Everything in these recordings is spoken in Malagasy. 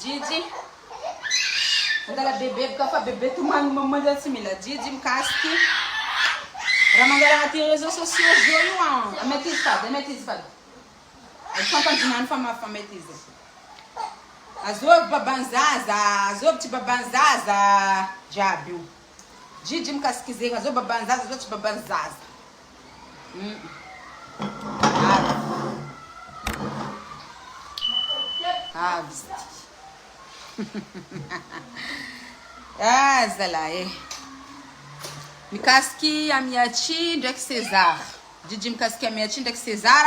Jijy Mandala bebe boka fa bebe tomany maman zany tsy mila jijy mikasiky raha mandala agnaty réseaux sociaux zao io an mety izy fady mety izy fady fampandrinany fa ma fa mety izy azovy baban'ny zaza azovy tsy baban'ny zaza jiaby io jijy mikasiky zegny azovy baban'ny zaza azovy tsy baban'ny zaza. Avy izy ty. Ah zalahy e. Mikasiky Amiachi ndraiky César. Jijy mikasiky Amiachi ndraiky César.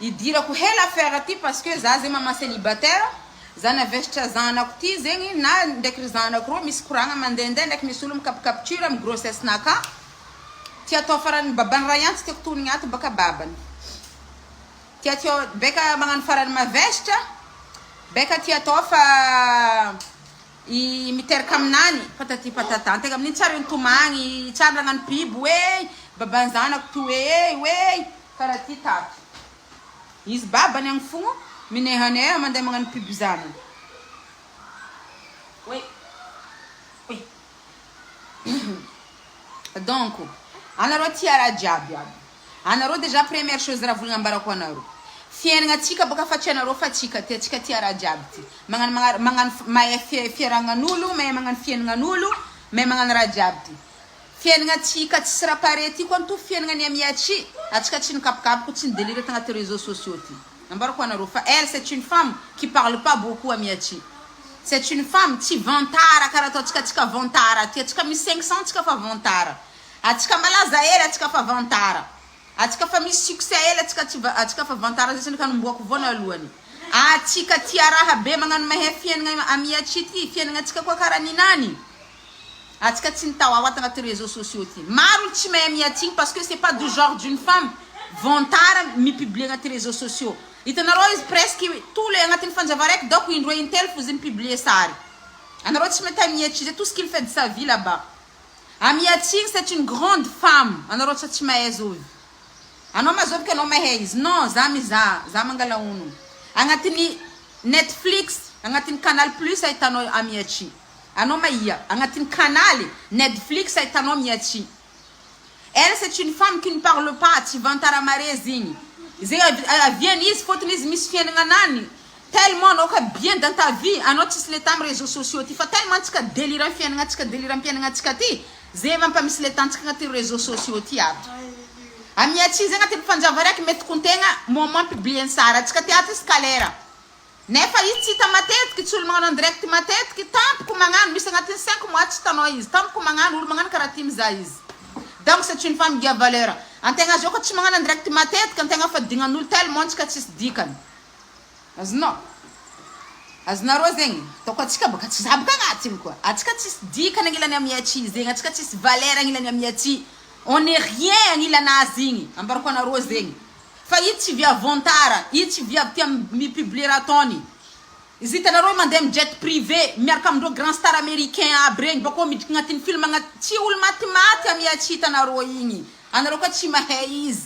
Idirako hela affaire ty parce que za zegny maman célibataire. Za navesatra zanako ty zegny na ndraiky ry zanako reo misy koragna mandehandeha ndraiky misy olo mi-capcapture amy grossesse naka. Ty atao farany babany Rayan tsy tiako tonigny ato baka babany. Ty atao beka magnano farany mavesatra beka ty atao fa i miteraka aminany patati patata antegna amin'igny tsary nitomagny tsary nagnano pub hoe babany zanako ty hoe hoe karaha ty tato. Izy babany agny fogna minehaneha mandeha magnano pub zanany. Oe oe. Donc, anareo tia raha jiaby aby. Anareo déjà première chose raha volagna ambarako anareo. Fiainagna atsika bôka fa tsy anareo fa atsika ty, atsika tia raha jiaby ty. Magnano magnano magnano mahay fiarahagnan'olo, mahay magnano fiaignan'olo, mahay magnano raha jiaby ty. Fiainagna atsika tsisy raha pare ty koa mitovy fiainagna ny amiatsy, atsika tsy nikapokapoko, tsy ni-delire tagnaty réseaux sociaux ty. Ambarako anareo fa elle c'est une femme qui parle pas beaucoup amiatsy. C'est une femme tsy vantara karaha ataontsika atsika vantara aty atsika misy 500 tsika fa vantara atsika malaza hely atsika fa vantara atsika fa misy succès hely atsika tsy atsika fa vantara zay tsy kanomboako voanalohany atsika tia raha be magnano mahay fiainagna amiatsy ty fiainagna atsika koa karaha ninany atsika tsy nitawawa tagnaty réseaux sociaux ty maro olo tsy mahay amiatsy igny parce que c'est pas du genre d'une femme vantara mi-publier agnaty réseaux sociaux. Hitanareo izy presque tous les agnatin'ny fanjava raiky donc indroa intelo fo izy mi-publier sary. Anareo tsy mety amiatsy izy tout ce qu'il fait de sa vie là-bas. Amiatsy igny c'est une grande femme. Anareo tsy tsy mahay zovy. Anao mazovy anao mahay izy. Non, za mizaha, za mangala ono. Agnatin'ny Netflix, agnatin'ny Canal Plus ahitanao Amiatsy. Anao mahia, agnatin'ny canal Netflix ahitanao Amiatsy. Elle c'est une femme qui ne parle pas, tsy vantara mare zegny. Zegny aviany izy fôtony izy misy fiaignananany. Tellement anao ka bien dans ta vie, anao tsisy le temps amy réseaux sociaux ty fa tellement antsika délire amy fiaignana antsika délire amy fiaignana antsika ty, zay mampamisy le temps antsika agnaty réseaux sociaux ty ato. Amiatsy zegny agnatin'ny fanjava raiky mety kontegna moment publier sary antsika ty ato izy kalera. Nefa izy tsy hita matetiky, tsy olo magnano en direct matetiky, tampoko magnano, misy agnatin'ny 5 mois tsy hitanao izy, tampoko magnano, olo magnano karaha ty mizaha izy. Donc c'est une femme qui a valeur. Antegna zao koa tsy magnano en direct matetiky, antegna fa dignan'olo tellement antsika tsisy dikany. Azonao? Azonareo zegny? Ataoko atsika baka tsy za baka agnatiny koa. Atsika tsisy dikany agnilany amiatsy zegny, atsika tsisy valeur agnilany amiatsy. On est rien agnilanazy igny. Ambarako anareo zegny. Fa i tsy viavy vantara, i tsy viavy tia mi-publier raha ataony. Izy hitanareo mandeha amy jet privé miaraka amindreo grand star américain aby regny bakeo midriky agnatin'ny film agnaty tsy olo matimaty amiatsy hitanareo igny. Anareo koa tsy mahay izy.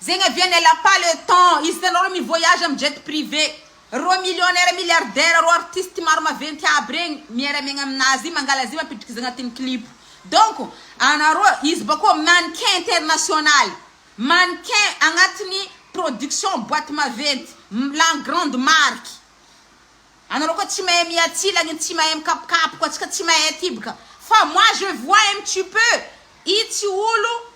Zegny aviany elle a pas le temps. Izy hitanareo mi-voyage amy jet privé. Reo millionnaire milliardaire reo artiste maro maventy aby regny miara miaigna aminazy mangala azy mampidriky izy agnatin'ny clip. Donc anareo izy bakeo mannequin international. Mannequin agnatin'ny production boîte maventy, la grande marque. Anareo koa tsy mahay miatsilagny, tsy mahay mikapokapoko, antsika tsy mahay ty baka. Fa moi je vois un petit peu, i tsy olo,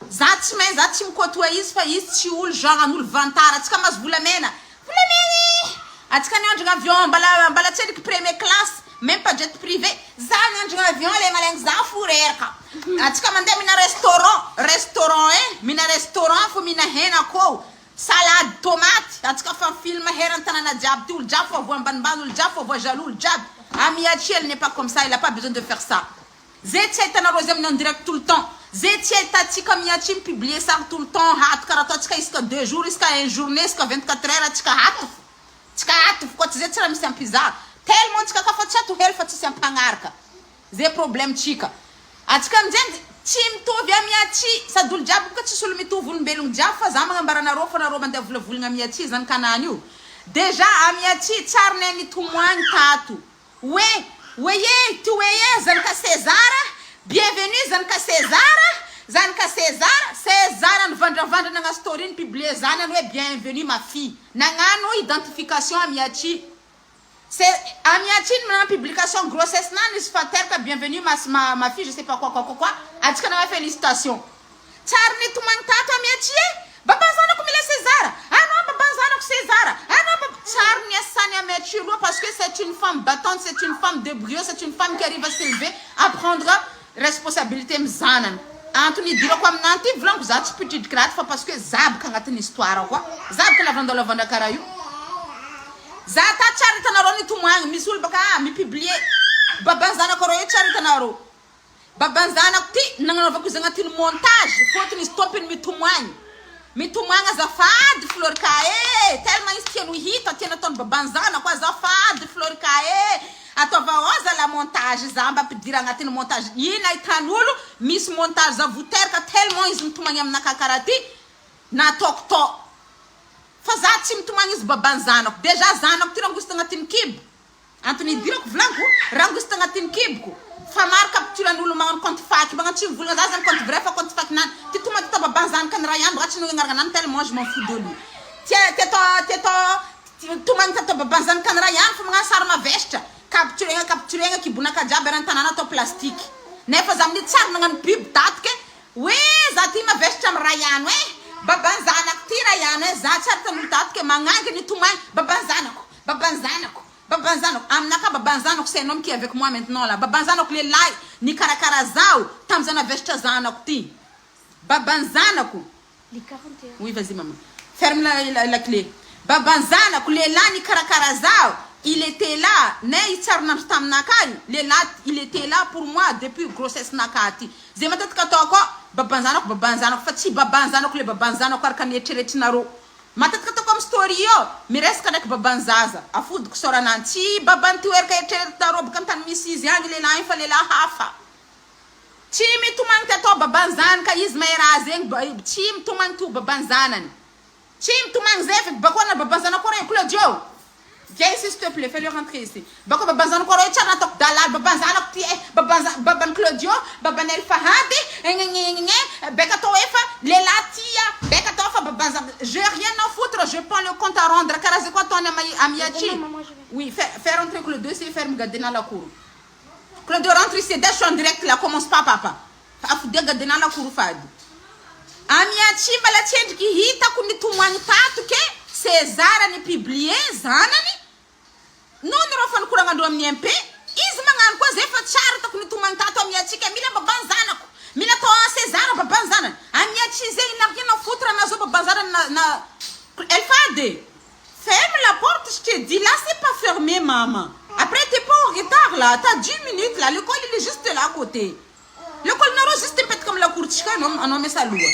za tsy mahay, za tsy mikotoa izy fa izy tsy olo genre an'olo vantara, antsika mahazo volamena, volamena! Antsika niandrina avion mbala mbala tsendriky premier classe, même pas jet privé, za niandrina avion le malaigny za fo reraka. Antsika mandeha mihina restaurant, restaurant eh, mihina restaurant fo mihina hena akôho, salade tomate, antsika fa film heran'ny tanàna jiaby ty, olo jiaby fa voa ambanimbany, olo jiaby fa voa jaloux, olo jiaby. Amiatsy elle n'est pas comme ça, elle a pas besoin de faire ça. Zay tsy ahitanareo zay amin'ny en direct tout le temps. Zay tsy ahitantsika amiatsy mi-publier sary tout le temps hato karaha ataontsika isaka 2 jours, isaka un journée, isaka 24 heures antsika hato. Tsika hato fo koa tsy zay tsy raha misy ampizaha. Tellement antsika ka fa tsy ato hely fa tsisy ampagnaraka. Zay problème tsika. Atsika aminjay tsy mitovy amiatsy sady olo jiaby boka tsisy olo mitovy olombelogno jiaby fa za magnambara anareo fa nareo mandeha volavolagna amiatsy zany kanany io. Déjà amiaty tsary ne nitomoagny tato hoe oye tu es zanaka César, bienvenue zanaka César, zanaka César, César nivandravandra nagnano story ni-publier zanany hoe bienvenue ma fille, nagnano identification amiaty. C'est amiaty magnano publication grossesse nany izy fa teraka, bienvenue ma fille, je sais pas quoi quoi quoi quoi, atsika nagnano félicitation. Tsary nitomagny tato amiaty e, babanzanako mila César, ah non, babanzanako César, ah non, baba tsary niasany amiaty aloha parce que c'est une femme battante, c'est une femme débrouilleuse, c'est une femme qui arrive à s'élever, à prendre responsabilité mizanany. Antony idirako aminany ty volaniko za tsy pitridriky raha ty fa parce que za boka agnatin'ny histoire koa, za boka lavandalavandra karaha io. Za ta tsary hitanareo nitomoagny, misy olo baka ah mi-publier babanzanako reo io, tsary hitanareo babanzanako ty nagnanaovako izy agnatin'ny montage fôtony izy tompony mitomoagny, mitomoagny azafady Florika e, tellement izy tiany ho hita, tiany ataony babanzanako, azafady Florika e, ataova oza la montage, za mba ampidira agnatin'ny montage iny ahitan'olo misy montage za voteraka tellement izy mitomagny aminaka karaha ty nataoko to fa za tsy mitomagny izy babanzanako. Déjà zanako ty rangozy tagnatin'ny kibo, antony idirako volaniko rangozy tagnatin'ny kiboko fa maro capturan'olo magnano compte fake, magnano tsy mivolagna za zany compte vrai fa compte fake nany ty tonga ty babanzanaka ny ray andro tsy no agnarana anany tellement je m'en fous de lui. Tia tia atao tia atao tomagny tatao babanzanaka ny ray andro fa magnano sary mavesitra, capturegna capturegna kibonaka jiaby eran'ny tanàna atao plastique, nefa za amin'ny tsary nagnano pub tato ke hoe za ty mavesitra amy ray ano e, babanzanako ty ray ano e, za tsary tan'olo tato ke magnangy ny tomagny babanzanako, babanzanako, babanzanako aminaka. Babanzanako, c'est un homme qui est avec moi maintenant là. Babanzanako lehilahy nikarakara zaho tam'za navesitra zanako ty babanzanako. Les 41. Oui, vas-y maman. Ferme la clé. Babanzanako lehilahy nikarakara zaho. Il était là. Ne itsary nandro taminakahy. Lehilahy, il était là pour moi depuis grossesse nakahy ty. Zay matetika ataoko babanzanako babanzanako fa tsy babanzanako le babanzanako araka ny eritreretinareo. Matetika ataoko amy story io miresaka ndraiky babanzaza. Afodiko soranany tsy babanty eraka eritreretinareo baka antany misy izy agny lehilahy iny fa lehilahy hafa. Tsy mitomagny ty atao babanzanaka izy mahay raha zegny, tsy mitomagny ty ho babanzanany. Tsy mitomagny zay fa bakô na babanzanako regny. Claudio, viens ici s'il te plaît, fais-le rentrer ici. Bakô babanzanako reo tsara nataoko dalal babanzanako ty e, babanza baban'i Claudio, baban'i El Fahady, gnagnagnagne beka atao efa lehilahy tia beka atao fa babanza, j'ai rien à foutre, je prends le compte à rendre karaha zay koa ataony amiaty. Maman, moi je vais. Oui, fais rentrer Claudio ici, ferme Gadena la cour. Claudio, rentre ici, dès je suis en direct là, commence pas papa. Afodia Gadena la cour fady. Amiaty mbala tsy endriky hitako nitomoagny tato ke César ny publier zanany nono reo fa nikoragnandreo amin'ny MP izy magnano koa zay fa tsara hitako nitomagny tato amiatsika mila babanzanako mila atao César babanzanany amiaty zegny n'a rien à foutre na zao babanzanany na El Fade. Ferme la porte, je t'ai dit, là c'est pas fermé, maman. Après, t'es pas en retard là, t'as 10 minutes là, l'école il est juste là à côté. L'école nareo juste mipetraka amy la cour tsika anao miasa aloha.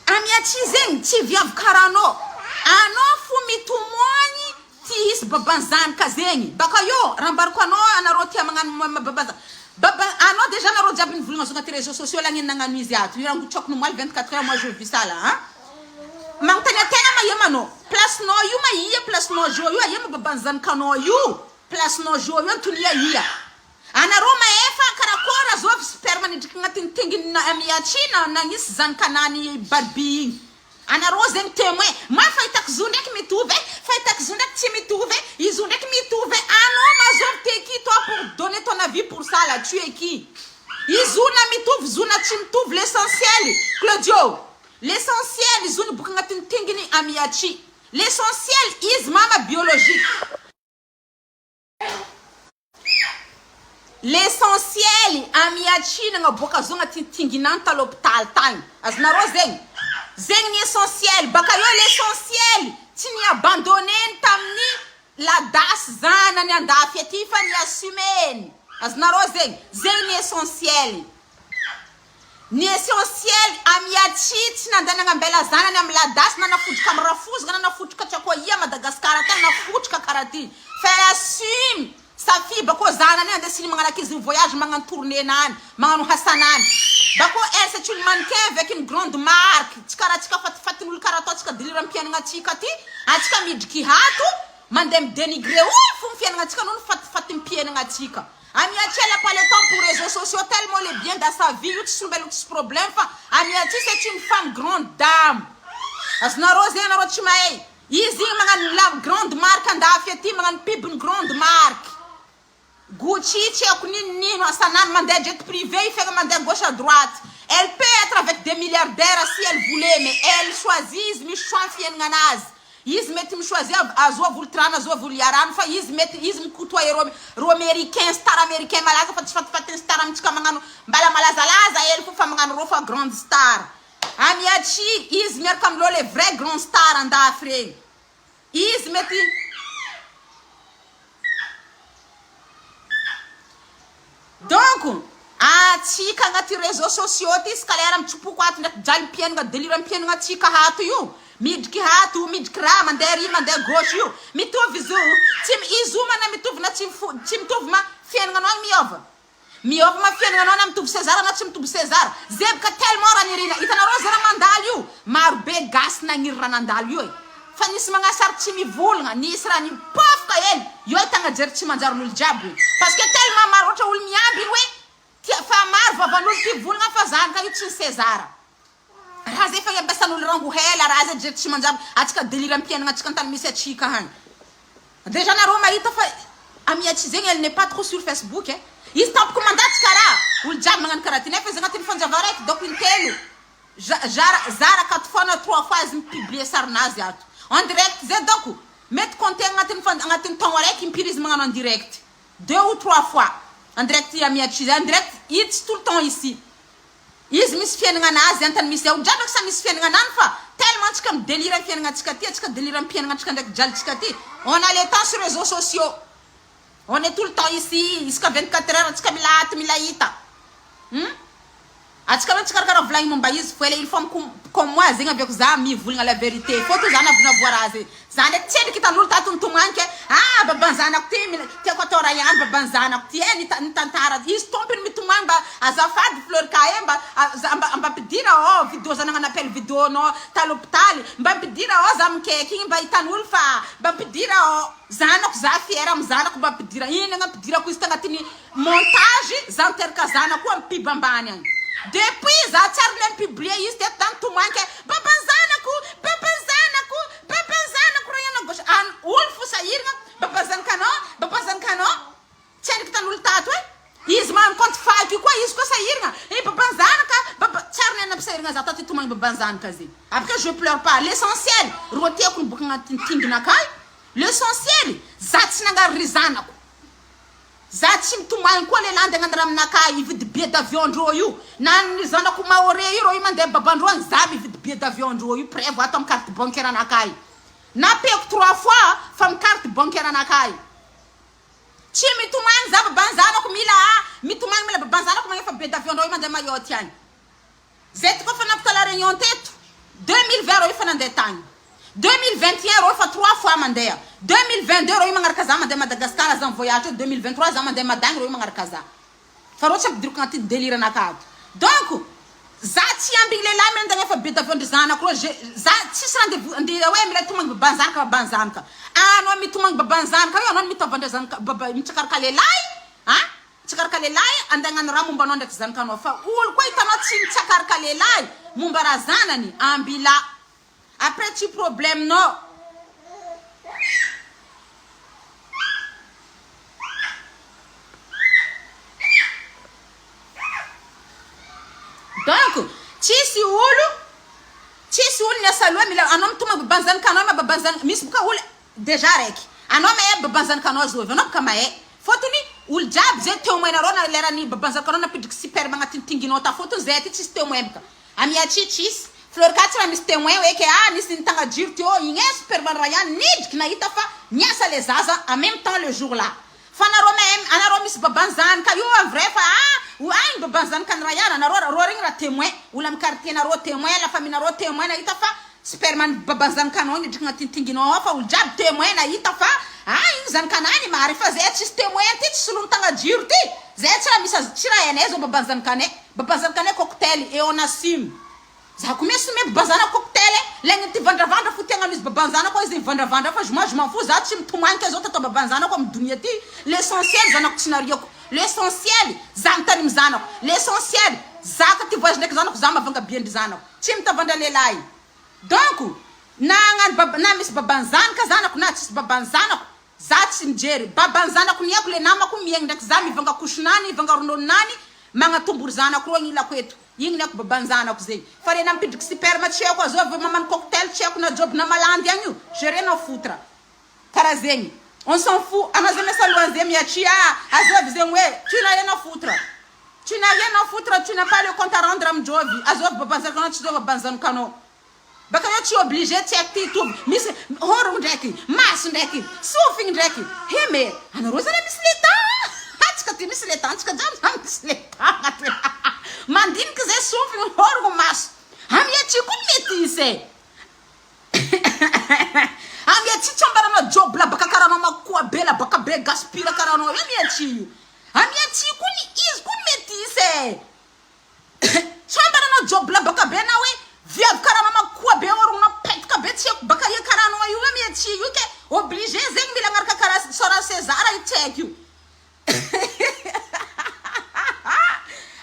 Amiaty zegny tsy viavy karaha anao. Anao fo mitomoagny ty hisy babanzanaka zegny. Baka eo raha ambarako anao anareo tia magnano babanzanaka. Baba anao déjà anareo jiaby nivolagna zo agnaty réseaux sociaux lagnino nagnano izy ato. Io raha ngotrako nomaly 24 heures, moi je vis ça là, hein. Magnontany tegna mahia manao. Place-nao io mahia, place-nao jo io aia ma babanzanakanao io. Place-nao jo io antonia ia. Anareo mahefa karakory azovy sperme nidriky agnatin'ny tenginy amiaty na nagnisy zanakanany Barbie igny. Anareo zegny témoin. Ma fahitako zo ndraiky mitovy e. Fahitako zo ndraiky tsy mitovy e. Izy io ndraiky mitovy e. Anao mazovy, t'es qui toi pour donner ton avis pour ça là? Tu es qui? Izy io na mitovy zo na tsy mitovy, l'essentiel Claudio. L'essentiel izy io niboaka agnatin'ny tenginy amiaty. L'essentiel izy mama biologique. L'essentiel amiaty nagnaboaka zo agnatin'ny tinginany ta l'hôpital tagny. Azonareo zegny? Zegny ny essentiel. Baka eo l'essentiel tsy ny abandonneny tamin'ny la DAS zanany andafy aty fa ny assumeny. Azonareo zegny? Zegny ny essentiel. Ny essentiel amiaty tsy nandeha nagnambela zanany amy la DAS na nafotroka amy rafozana na nafotroka tsy akoa ia Madagasikara tany nafotroka karaha ty. Fa elle assume sa fille bakô zanany andesiny magnaraka izy voyage magnano tournée nany, magnano hasanany. Bakô elle, c'est une mannequin avec une grande marque. Tsy karaha antsika fatifatin'olo karaha ataontsika deliram-piainagna antsika ty, antsika midriky hato mandeha mi-denigrer olo fo ny fiainagna antsika noho ny fatifatim-piainagna antsika. Amiatsy elle a pas le temps pour réseaux sociaux tellement elle est bien dans sa vie io tsisy olombelogno tsisy problème fa Amiatsy c'est une femme grande dame azonareo zegny anareo tsy mahay izy igny magnano la grande marque andafy aty magnano pub ny grande marque Gucci tsy haiko ninonino asanany mandeha jet privé i fegna mandeha gauche à droite elle peut être avec des milliardaires si elle voulait mais elle choisit izy misy choix ny fiaignananazy Izy mety mi choisir azovy olo tirana azovy olo iarahana fa izy mety izy mi cotoyer reo reo americain star americain malaza fa tsy fatifatin'ny star amintsika magnano mbala malazalaza hely fo fa magnano reo fa grande star Amiachi izy miaraka amindreo le vrai grand star andafy regny izy mety Donc atsika agnaty réseaux sociaux ty isaka lera mitsopoko ato ndraiky jalim-piainagna deliram-piainagna atsika ato io midriky ato midriky raha mandeha ary mandeha gauche io mitovy izy io tsy izy io ma na mitovy na tsy tsy mitovy ma fiainagnanao agny miôva miôva ma fiainagnanao na mitovy sezara na tsy mitovy sezara zebaka tellement raha nirina hitanareo zay raha mandalo io maro be gasy nagniry raha nandalo io e Fa nisy magnasary tsy mivolagna, nisy raha nipofoka hely, io ahitagna jery tsy manjary n'olo jiaby io. Parce que tellement maro loatra olo miambigny hoe tia fa maro vavan'olo ty volagna fa zanaka io tsy ny Cesar. Raha zay fa iambesan'olo rango hela raha zay jery tsy manjary atsika delire am-piainagna atsika antany misy atsika agny. Déjà nareo mahita fa Amiatsy zegny elle n'est pas trop sur Facebook eh. Izy tampoko mandatsaka raha, olo jiaby magnano karaha ty nefa izy agnatin'ny fanjava araiky donc intelo. Zara zara akato foana trois fois izy mi publier sarinazy ato en direct zay donc mety compter agnatin'ny fan agnatin'ny taogno araiky impiry izy magnano en direct deux ou trois fois en direct i Amiachi zay en direct izy tsy tout le temps ici izy misy fiaignananazy antany misy olo jiaby eky samy misy fiaignanany fa tellement antsika mi delire am fiaignanantsika aty antsika delire am piaignanantsika ndraiky jalintsika aty on a le temps sur réseaux sociaux on est tout le temps ici isaka 24 heures antsika mila ato mila hita hum Atsika aloha tsy karakara volagny momba izy fo ela une femme comme moi zegny avy ako za mivolagna la vérité fôtony za navonavoa raha zegny za ndraiky tsy endriky hitan'olo tato nitomagny ke ah baban'ny zanako ty mila tiako atao raha ihany baban'ny zanako ty eh nita nitantara izy tompony mitomagny mba azafady Fleur-ka eh mba mba mba ampidira ao vidéo za nagnano appel vidéo anao ta l'hôpitaly mba ampidira ao za mikaiky igny mba hitan'olo fa mba ampidira ao zanako za fière amy zanako mba ampidira iny agnampidirako izy tagnatin'ny Montage za niteraka zanako am pub ambany agny depuis za tsy ary le mi-publier izy teto za nitomany ke baban zanako baban zanako baban zanako raha ianao gauche an olo fo sahiragna baban zanakanao baban zanakanao tsy endriky tan'olo tato e izy magnano compte faky io koa izy koa sahiragna e baban zanaka baba tsy ary nampisahiragna za tato hitomagny baban zanaka zegny après je pleure pas l'essentiel rô tiako niboaka agnatin'ny tinginakahy l'essentiel za tsy nangary ry zanako Za tsy mitomany koa lehilahy andeha hagnano raha aminakahy hividy billet d'avion ndrô io na ny zanako mahorais io rô io mandeha babandrô agny za mividy billet d'avion ndrô io preuve ato amy carte bancaire anakahy na peko trois fois fa amy carte bancaire anakahy tsy mitomany za babanzanako mila ah mitomany mila babanzanako magnefa billet d'avion ndrô io mandeha Mayotte agny Zay tokoa fa nampita la réunion teto 2020 reo efa nandeha tagny 2021 reo efa trois fois mandeha 2022 reo magnaraka za mandeha Madagascar za mivoyage eo 2023 za mandeha Madagny reo magnaraka za fa reo tsy ampidiriko agnatin'ny delire anakahy ato donc za tsy ambigny lehilahy mila andeha efa be d'avion ndry zanako reo je za tsisy rendez-vous andeha hoe mila hitomagny babanzanaka babanzanaka anao mitomagny babanzanaka io anao mitavandra zanaka baba mitsakaraka lehilahy a Mitsakaraka lehilahy andeha hagnano raha momba anao ndraiky zanakanao fa olo koa hitanao tsy mitsakaraka lehilahy momba raha zanany ambila après tsy problème nao. Donc tsisy olo tsisy olo niasa loha mila anao mitomany baban'ny zanakanao ma baban'ny zanaka misy boka olo Dejà raiky anao mahay babanzanakanao zovy anao boka mahay fotony olo jiaby zay temoin nareo na lerany babanzanakanao nampidriky sperme agnatin'ny tinginao ta fotony zay aty tsisy temoin boka amiaty tsisy fleur ka tsy raha misy temoin hoe ke ah nisy nitagna jiro teo igny eh sperme ray ihany nidriky nahita fa niasa le zaza en même temps le jour là Fa nareo mahay anareo misy babanzanaka io en vrai fa ah o agny babanzanaka ny Rayan anareo reo regny raha temoin olo am quartier nareo temoin la famille nareo temoin nahita fa sperme ny babanzanakanao nidriky agnatin'ny ao fa olo jiaby temoin nahita fa ah igny zanakanany marigny fa zay tsisy temoin ty tsy solon'ny tagna jiro ty zay tsy raha misy azy tsy raha hainay zao babanzanakanay babanzanakanay cocktail et on assume. Za ko miassumer babanzanako cocktail e, laigny ty vandravandra fo tegna misy babanzanako izy mivandravandra fa moi je m'en fous za tsy mitomagny ke zao tatao babanzanako am donia ty, l'essentiel zanako tsy nariako, l'essentiel za mitarimy zanako, l'essentiel za ka ty voyage ndraiky zanako za mavanga bien ndry zanako, tsy mitavandra lehilahy donc na agnano baba na misy babanzanaka zanako na tsisy babanzanako Za tsy mijery baban zanako ny aiko le namako miaigny ndraiky za mivanga couche-nany mivanga ronononany magnatombo ry zanako reo agnilako eto igny ny aiko baban zanako zegny fa le nampidriky sperme tsy haiko azovy mamany cocktail tsy haiko na joby na malandy agny io j'ai rien à foutre kara zegny on s'en fout anao zegny miasa loha anze miatria azovy zegny hoe tu n'as rien à foutre tu n'as rien à foutre tu n'as pas le compte à rendre am jovy azovy baban zanakanao tsy zovy baban zanakanao Baka eo tsy obligé tsy haiko ty hitovy misy orogno ndraiky maso ndraiky sofigny ndraiky he mais anareo zalahy misy le temps a tsika ty misy le temps tsika jiaby zany misy le temps agnaty mandiniky zay sofigny orogno maso amiatsy koa metisy e amiatsy tsy ambaranao job la baka karaha anao makoa be la baka be gaspira karaha anao io amiatsy io amiatsy koa ny izy koa metisy e. Sao mba nanao job baka be na hoe viavy karaha anao makoa be orogno petaka be tsy haiko baka ia karaha anao io hoe miha-tsy io ke obligé zegny mila agnaraka karaha sora César io tsy haiko io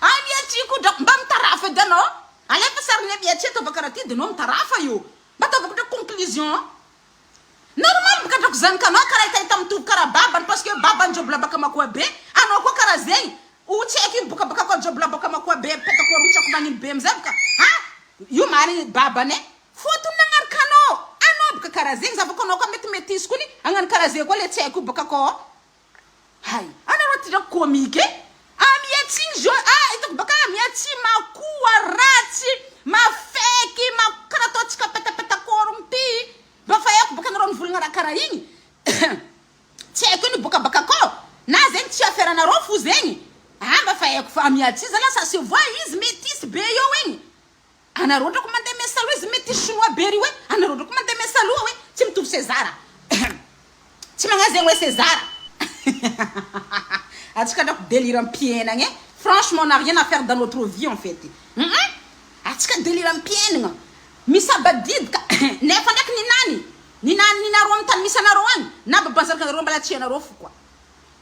ah miha-tsy koa drako mba mitarafa edy anao alefa sarin'ny miha-tsy ataova karaha ty de anao mitarafa io mba ataovako ndraiky conclusion. Normal boka drako zanakanao karaha hitahita mitovy karaha babany parce que babany jobla baka makoa be anao koa karaha zegny o tsy haiko ino boka baka koa jobla baka makoa be petako rotsako magnino be amizay boka ha io marigny babany e fotony nagnaraka anao anao boka karaha zegny za boko anao koa mety metisy kony hagnano karaha zegny koa le tsy haiko io boka koa Hay, anareo ty drako comique e! Ah mihatsigny zo ah hitako baka ah mihatsigny makoa ratsy mafeky ma karaha ataontsika petapetak'orogno ty mba fa haiko baka anareo nivolagna raha karaha igny tsy haiko ino boka baka akao na zegny tsy affaire anareo fo zegny ah mba fa haiko fa mihatsigny zalahy ça se voit izy metisy be eo igny Anareo drako mandeha miasa aloha izy mety chinois be ry hoe anareo drako mandeha miasa aloha hoe tsy mitovy sezara tsy magnano zegny hoe sezara atsika drako delire am-piainagna e franchement on n'a rien à faire dans notre vie en fait hum atsika delire am-piainagna misabadidika nefa ndraiky ninany ninany ninareo amin'ny tany misy anareo agny na babanzanakanareo mbala tsy hainareo fo koa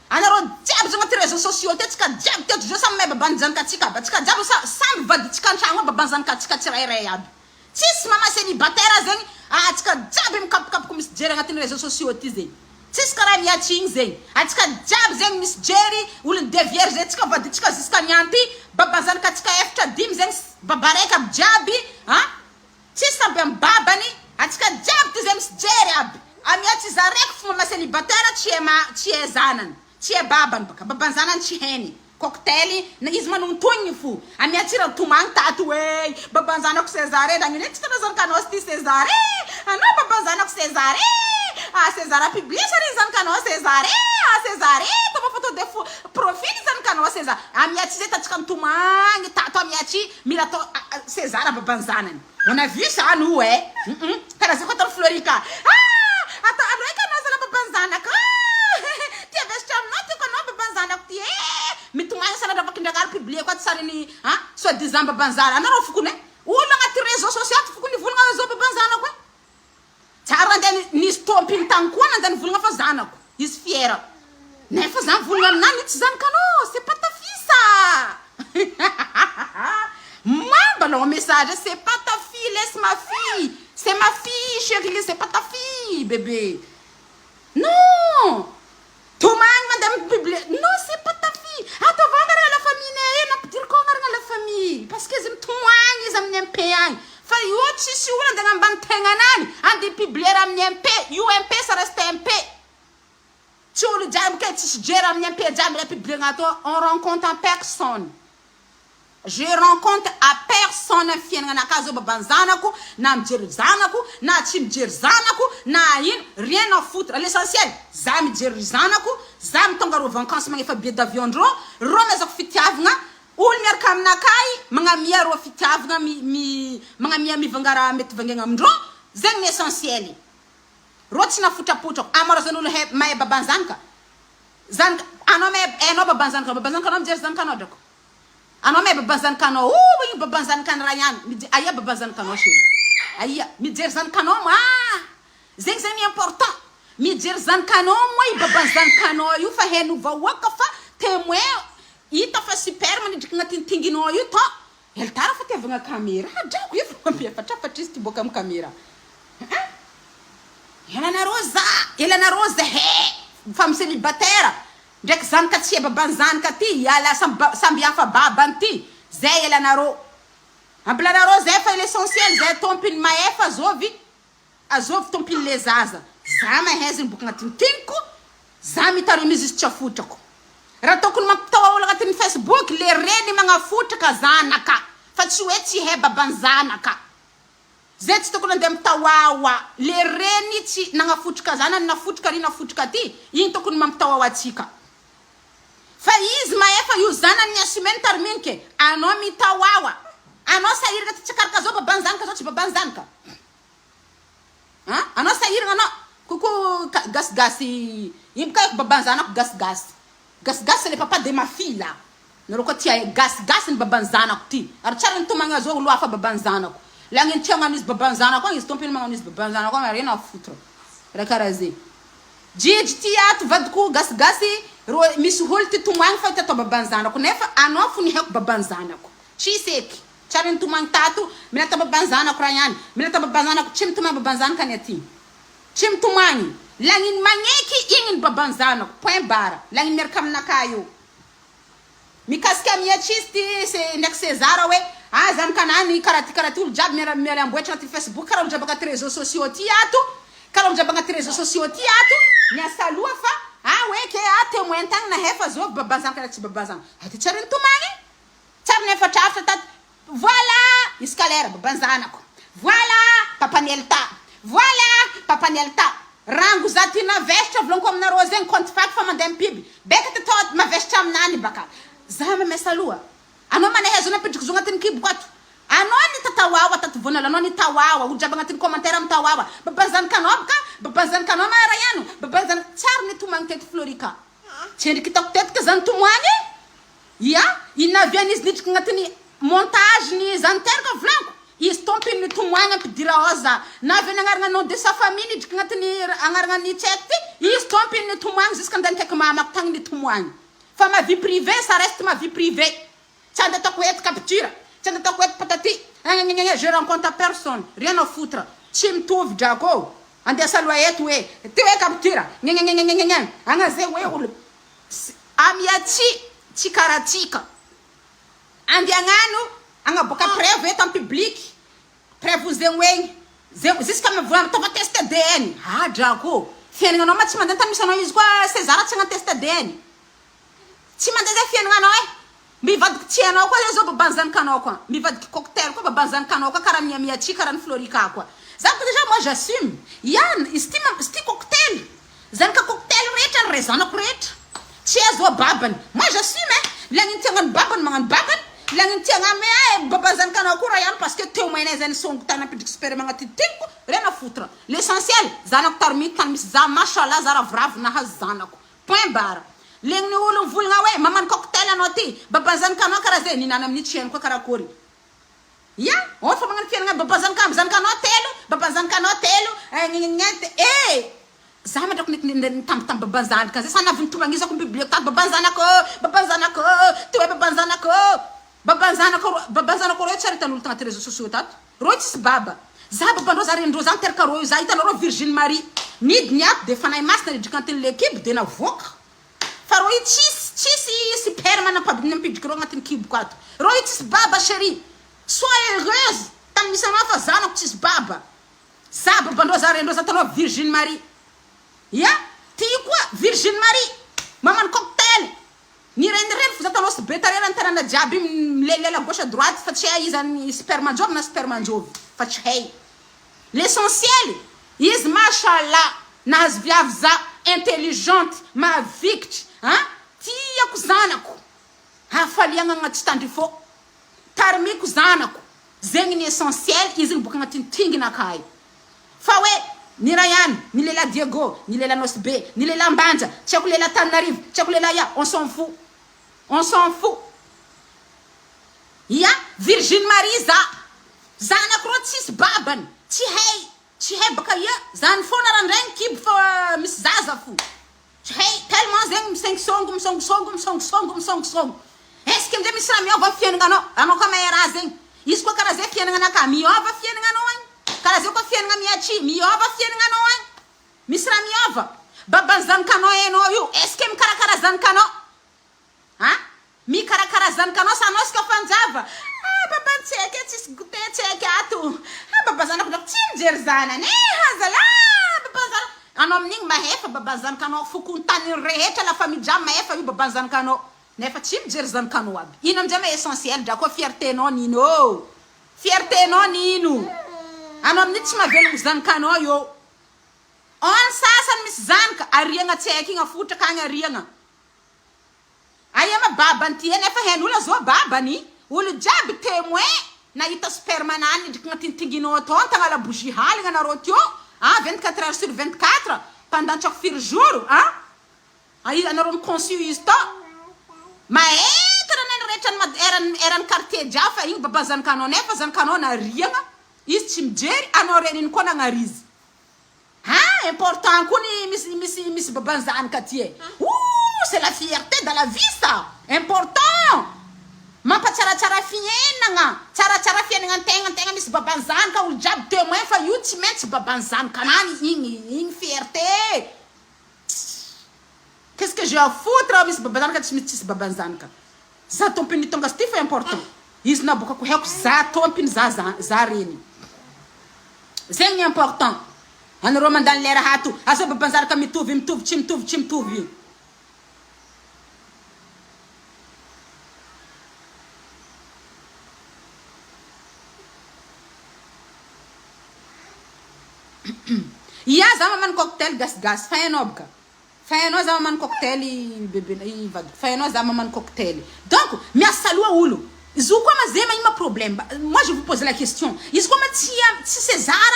Anareo jiaby zao agnaty réseaux sociaux ty atsika jiaby teto zao samy mahay babanjanakatsika aby atsika jiaby sa samby vaditsika antragno ao babanjanakatsika tsirairay aby tsisy mama célibataire zegny atsika jiaby mikapokapoka misy jery agnatin'ny réseaux sociaux ty zegny tsisy karaha miatsigny zegny atsika jiaby zegny misy jery olony devierge tsika vaditsika jusqu'à niany ty babanjanakatsika efatra dimy zegny baba raiky aby jiaby a Tsisy samby am babany atsika jiaby ty zay misy jery aby amia tsy za raiky fo mama celibataire tsy e ma tsy e zanany tsy e babany baka baban zanany tsy hainy cocktail na izy manontogniny fo amia tsy raha tomagny tato hoe baban zanako cesar e nagnino e tsy tanao zanakanao sy ty cesar e anao baban zanako cesar e ah cesar publie sary zanakanao cesar e ah cesar e ataova photo de profil zanakanao cesar amia tsy zay tatsika mitomagny tato amia tsy Mila atao César baban'ny zanany. On a vu ça nous eh. Hum karaha zay koa ataon'i Florika. Ah! Atao aleo eky anao zala baban'ny zanako. Ah! Tia vesitra aminao tiako anao baban'ny zanako ty eh. Mitomany sanatria vakindragnahary publier koa ty sarin'i ah soit disant baban'ny zanako. Anareo fokony eh. Olo agnaty réseaux sociaux ato fokony nivolagna hoe zao baban'ny zanako eh. Tsara nandeha nisy tompiny tagny koa nandeha nivolagna fa zanako izy fier nefa za mivolagna aminany io tsy zanakanao c'est pas ta fille ça mamba anao message c'est pas ta fille laisse ma fille c'est ma fille cherie c'est pas ta fille bébé non Tomany mandeha mi-publier non c'est pas ta fille ataovy anarana la famille nay e nampidiriko anarana la famille parce que izy mitomoagny izy amin'ny MP agny fa io tsisy olo andeha agnambany tegnanany andeha hi-publier raha amin'ny MP io MP ça reste MP tsy olo jiaby kay tsisy jery amin'ny MP jiaby raha publier-na ato on rend compte en personne. Je rends compte à personne ny fiainagnanakahy zao baban'ny zanako na mijery zanako na tsy mijery zanako na ino rien à foutre l'essentiel za mijery ry zanako za mitonga reo vacances magnefa billet d'avion ndreo reo amezako fitiavagna olo miaraka aminakahy magnamia reo fitiavagna mi mi magnamia mivanga raha mety vangaigna amindreo zegny ny essentiel reo tsy nafotrapotrako amaroazan'olo hay mahay baban'ny zanaka zanaka anao mahay hainao baban'ny zanakanao baban'ny zanakanao mijery zanakanao drako. Anao mahay baban'ny zanakanao oh igny baban'ny zanakany raha ihany mije aia baban'ny zanakanao chérie aia mijery zanakanao moa ah zegny zegny important mijery zanakanao moa i baban'ny zanakanao io fa hain'ny vahoaka fa témoin hita fa super manidriky agnatin'ny tinginao io tô ela tara fa tiavagna caméra drako io fa mampiafatrafatra izy ty boaka amin'ny caméra ah ela nareo za ela nareo zahay femme célibataire Ndraiky zanaka tsy babany zanaka ty iala samby hafa babany ty zay elanareo ambilanareo zay fa l'essentiel zay tompiny mahefa azovy azovy tompiny le zaza za mahay zegny boka agnatin'ny teniko za mitarimy izy izy tsy afotrako raha tokony mampitao olo agnatin'ny Facebook le reny magnafotraka zanaka fa tsy hoe tsy hay babany zanaka Zay tsy tokony andeha mitawawa le reny tsy nagnafotrika zanany nafotrika ary nafotrika aty igny tokony mampitawawa atsika fa izy mahefa io zanany ny assumer ny tariminy ke anao mitawawa anao sahiragna ty tsikaraka zao baban'ny zanaka zao tsy baban'ny zanaka an anao sahiragna anao coucou gasigasy ino ka baban'ny zanako gasigasy Gasigasy c'est le papa de ma fille là nareo koa tia gasigasy ny baban'ny zanako ty ary tsara nitomagny azy olo hafa baban'ny zanako lagniny tia magnano izy baban'ny zanako agny izy tompony magnano izy baban'ny zanako agny rien à foutre raha karaha zegny jijy ty ato vadiko gasigasy ro misy olo ty tomagny fa ty atao baban'ny zanako nefa anao fo ny haiko baban'ny zanako tsisy eky tsara nitomagny tato mila atao baban'ny zanako raha ihany mila atao baban'ny zanako tsy mitomagny baban'ny zanaka ny aty. Tsy mitomagny. Lagniny magneky igny ny baban'ny zanako. Point barre. Lagniny miaraka aminakahy io. Mikasika miatsisy ty se ndraiky Cesar hoe ah zanakanah karaha ty karaha ty olo jiaby miara miara amboetra agnaty facebook karaha olo jiaby agnaty réseaux sociaux ty ato karaha olo jiaby agnaty réseaux sociaux ty ato miasa loha fa ah hoe ke ah témoin tagny nahefa zovy baban'ny zanaka na tsy baban'ny zanaka aty tsy ary nitomagny tsy ary niafatrafatra tato. Voilà Iskalaire baban-zanako Voilà papan'i Elta Voilà papan'i Elta Rango za ty navesitra volaniko aminareo zegny compte faky fa mandeha mipiby beka ty atao mavesitra aminany baka za mamesa loha anao maneha zo nampidriko zo agnatin'ny kiboko ato anao nitatawawa tato voanala anao nitawawa olo jiaby agnatin'ny commentaire mitawawa baban-zanakanao baka baban-zanakanao ma raha ihany baban-zanaka tsary nitomagny teto Florica tsy endriky hitako tetika zany tomoagny e. Ia, inona avy any izy nidriky agnatin'ny montage ny zany teraka volaniko, izy tompiny nitomoagny ampidira ao za, na avy any agnarana nom de sa famille nidriky agnatin'ny agnarana ny tsy haiko ty, izy tompiny nitomoagny jusque andeha nikaiky mamako tagny nitomoagny, fa ma vie privée ça reste ma vie privée, tsy andeha ataoko eto capture, tsy andeha ataoko eto patati, gnagnagnagnagna je rends compte à personne, rien à foutre, tsy mitovy drako ô, andeha saloha eto hoe, ty hoe capture, gnagnagnagnagna, agna zay hoe olo. Amiatsy tsy karatsika. Andeha agnano agnaboaka preuve eto am public preuve zegny hoe zegny jusqu'à vola ataova test ADN ah drako fiaignananao ma tsy mandeha tany misy anao izy koa Cesar tsy hagnano test ADN tsy mandeha zay fiaignananao eh mivadiky tsy hainao koa zay zao baban'ny zanakanao koa mivadiky cocktail koa baban'ny zanakanao koa karaha miamiatsy karaha ny Florica koa za koa déjà moi j'assume ihany izy ty izy ty cocktail Zanaka cocktail rehetra ny ray zanako rehetra tsy azo a babany moi j'assume eh lagniny ty hagnano babany magnano babany lagniny ty hagnano hoe ah babany zanakanao koa raha ihany parce que témoin zay nisongo tany nampidriky sperme agnaty teniko rien à foutre l'essentiel zanako tarmity tany misy za mashallah za ravoravo nahazo zanako point barre legniny olo mivolagna hoe mamano cocktail anao ty babany zanakanao karaha zay ninana amin'io tsy hainy koa karakory Ya, ao fa magnano fiainagna baba zanakanao zanakanao telo, baba zanakanao telo, eh! Za mandrako nitambitamby baba zanaka zay, sa navy nitomagny zako bibliothèque tato baba zanako, baba zanako, ty hoe baba zanako, baba zanako, baba zanako reo tsy ary hitan'olo tagnaty réseaux sociaux tato, reo tsisy baba, za babandreo za renindreo za niteraka reo za hitanareo virgine Marie, nidiny ato de fanahy masina nidrika agnatin'le kibo de navoaka. Fa reo io tsisy tsisy sperme nampidriky reo agnatin'ny kiboko ato. Reo io tsisy baba chérie. Sois heureuse tany misy anao fa zanako tsisy baba. Za babandreo za renindreo za tanao virgine Marie. Ya, ty koa virgine Marie. Maman'ny cocktail. Nirenireny fo za tanao sy be tarehy raha ny tanàna jiaby milelela gauche à droite fa tsy hay iza ny sperme anjovy na sperme anjovy fa tsy hay. L'essentiel izy mashallah nahazo viavy za intelligente mavikitry an tiako zanako hafaliagna tsy tandry fô tarimiko zanako zegny ny essentiel izy igny boka agnatin'ny tinginakahy fa hoe ny ray any ny lehilahy Diego ny lehilahy Nosy Be ny lehilahy Ambanja tsy haiko lehilahy Antananarivo tsy haiko lehilahy aia on s'en fout on s'en fout. Ia, Virgine Marie za. Zanako reo tsisy babany, tsy hay, tsy hay baka ia, zany foana randraigny kibo fa misy zaza fo. Tsy hay, tellement zegny misengisongo, misongosongo, misongosongo, misongosongo. Est ce que amizay misy raha miova fiaignanao? Anao koa mahay raha zegny. Izy koa karaha zay fiaignananakahy, miova fiaignanao agny. Karaha zay koa fiaignana mihatry, miova fiaignanao agny. Misy raha miova. Baban'ny zanakanao hainao io, est ce que mikarakara zanakanao? A! Mikarakara zanakanao sa anao ska fanjava? Ah baba tsy haiko e tsisy goûter tsy haiko ato. Ah baba zanako drako tsy mijery zanany eh hazalahy baba zanako. Anao amin'igny mahefa baba zanakanao fokontany rehetra la famille jiaby mahefa io baba zanakanao nefa tsy mijery zanakanao aby. Ino amizay ma essentiel drako fierté nao nino ô? Fierté nao nino? Anao amin'igny tsy mahavelogno zanakanao io. Any sasany misy zanaka ariagna tsy haiko igny afotraka agny ariagna. Aia ma babany ty e nefa hain'olo zao babany, olo jiaby temoin nahita sperme nany ndriky gnatintinginao tao ntagnala bougie haligna nareo teo a 24 heures sur 24 pendant tsako firy jours a aia anareo mi conçu izy tao maentana nany rehetra ny mad eran'ny eran'ny quartier jiaby fa igny baba zanakanao nefa zanakanao nariagna izy tsy mijery anao reniny koa nagnary izy Hein important koa ny misy misy misy baban'zanaka aty e! Ouh c'est la fierté dans la vie ça! Important! Mampatsaratsara fiainagna, tsaratsara fiainagna antegna antegna misy baban'zanaka olo jiaby temoin fa io tsy maintsy baban'zanaka anany igny igny fierté! Qu'est-ce que j'ai à foutre raha misy baban'zanaka tsy misy tsisy baban'zanaka? Za tompony tonga sy ty fa important izy nabokako haiko za tompiny za za reny zegny ny important anareo mandany lera ato aza babanjaraka mitovy mitovy tsy mitovy tsy mitovy io. Ia za mamano cocktail gasigasy fa hainao boka. Fa hainao za mamano cocktail bebe i vadiko fa hainao za mamano cocktail donc miasa loha olo izy io koa ma zay ma ino ma problème moi je vous pose la question izy koa ma tsy tsy César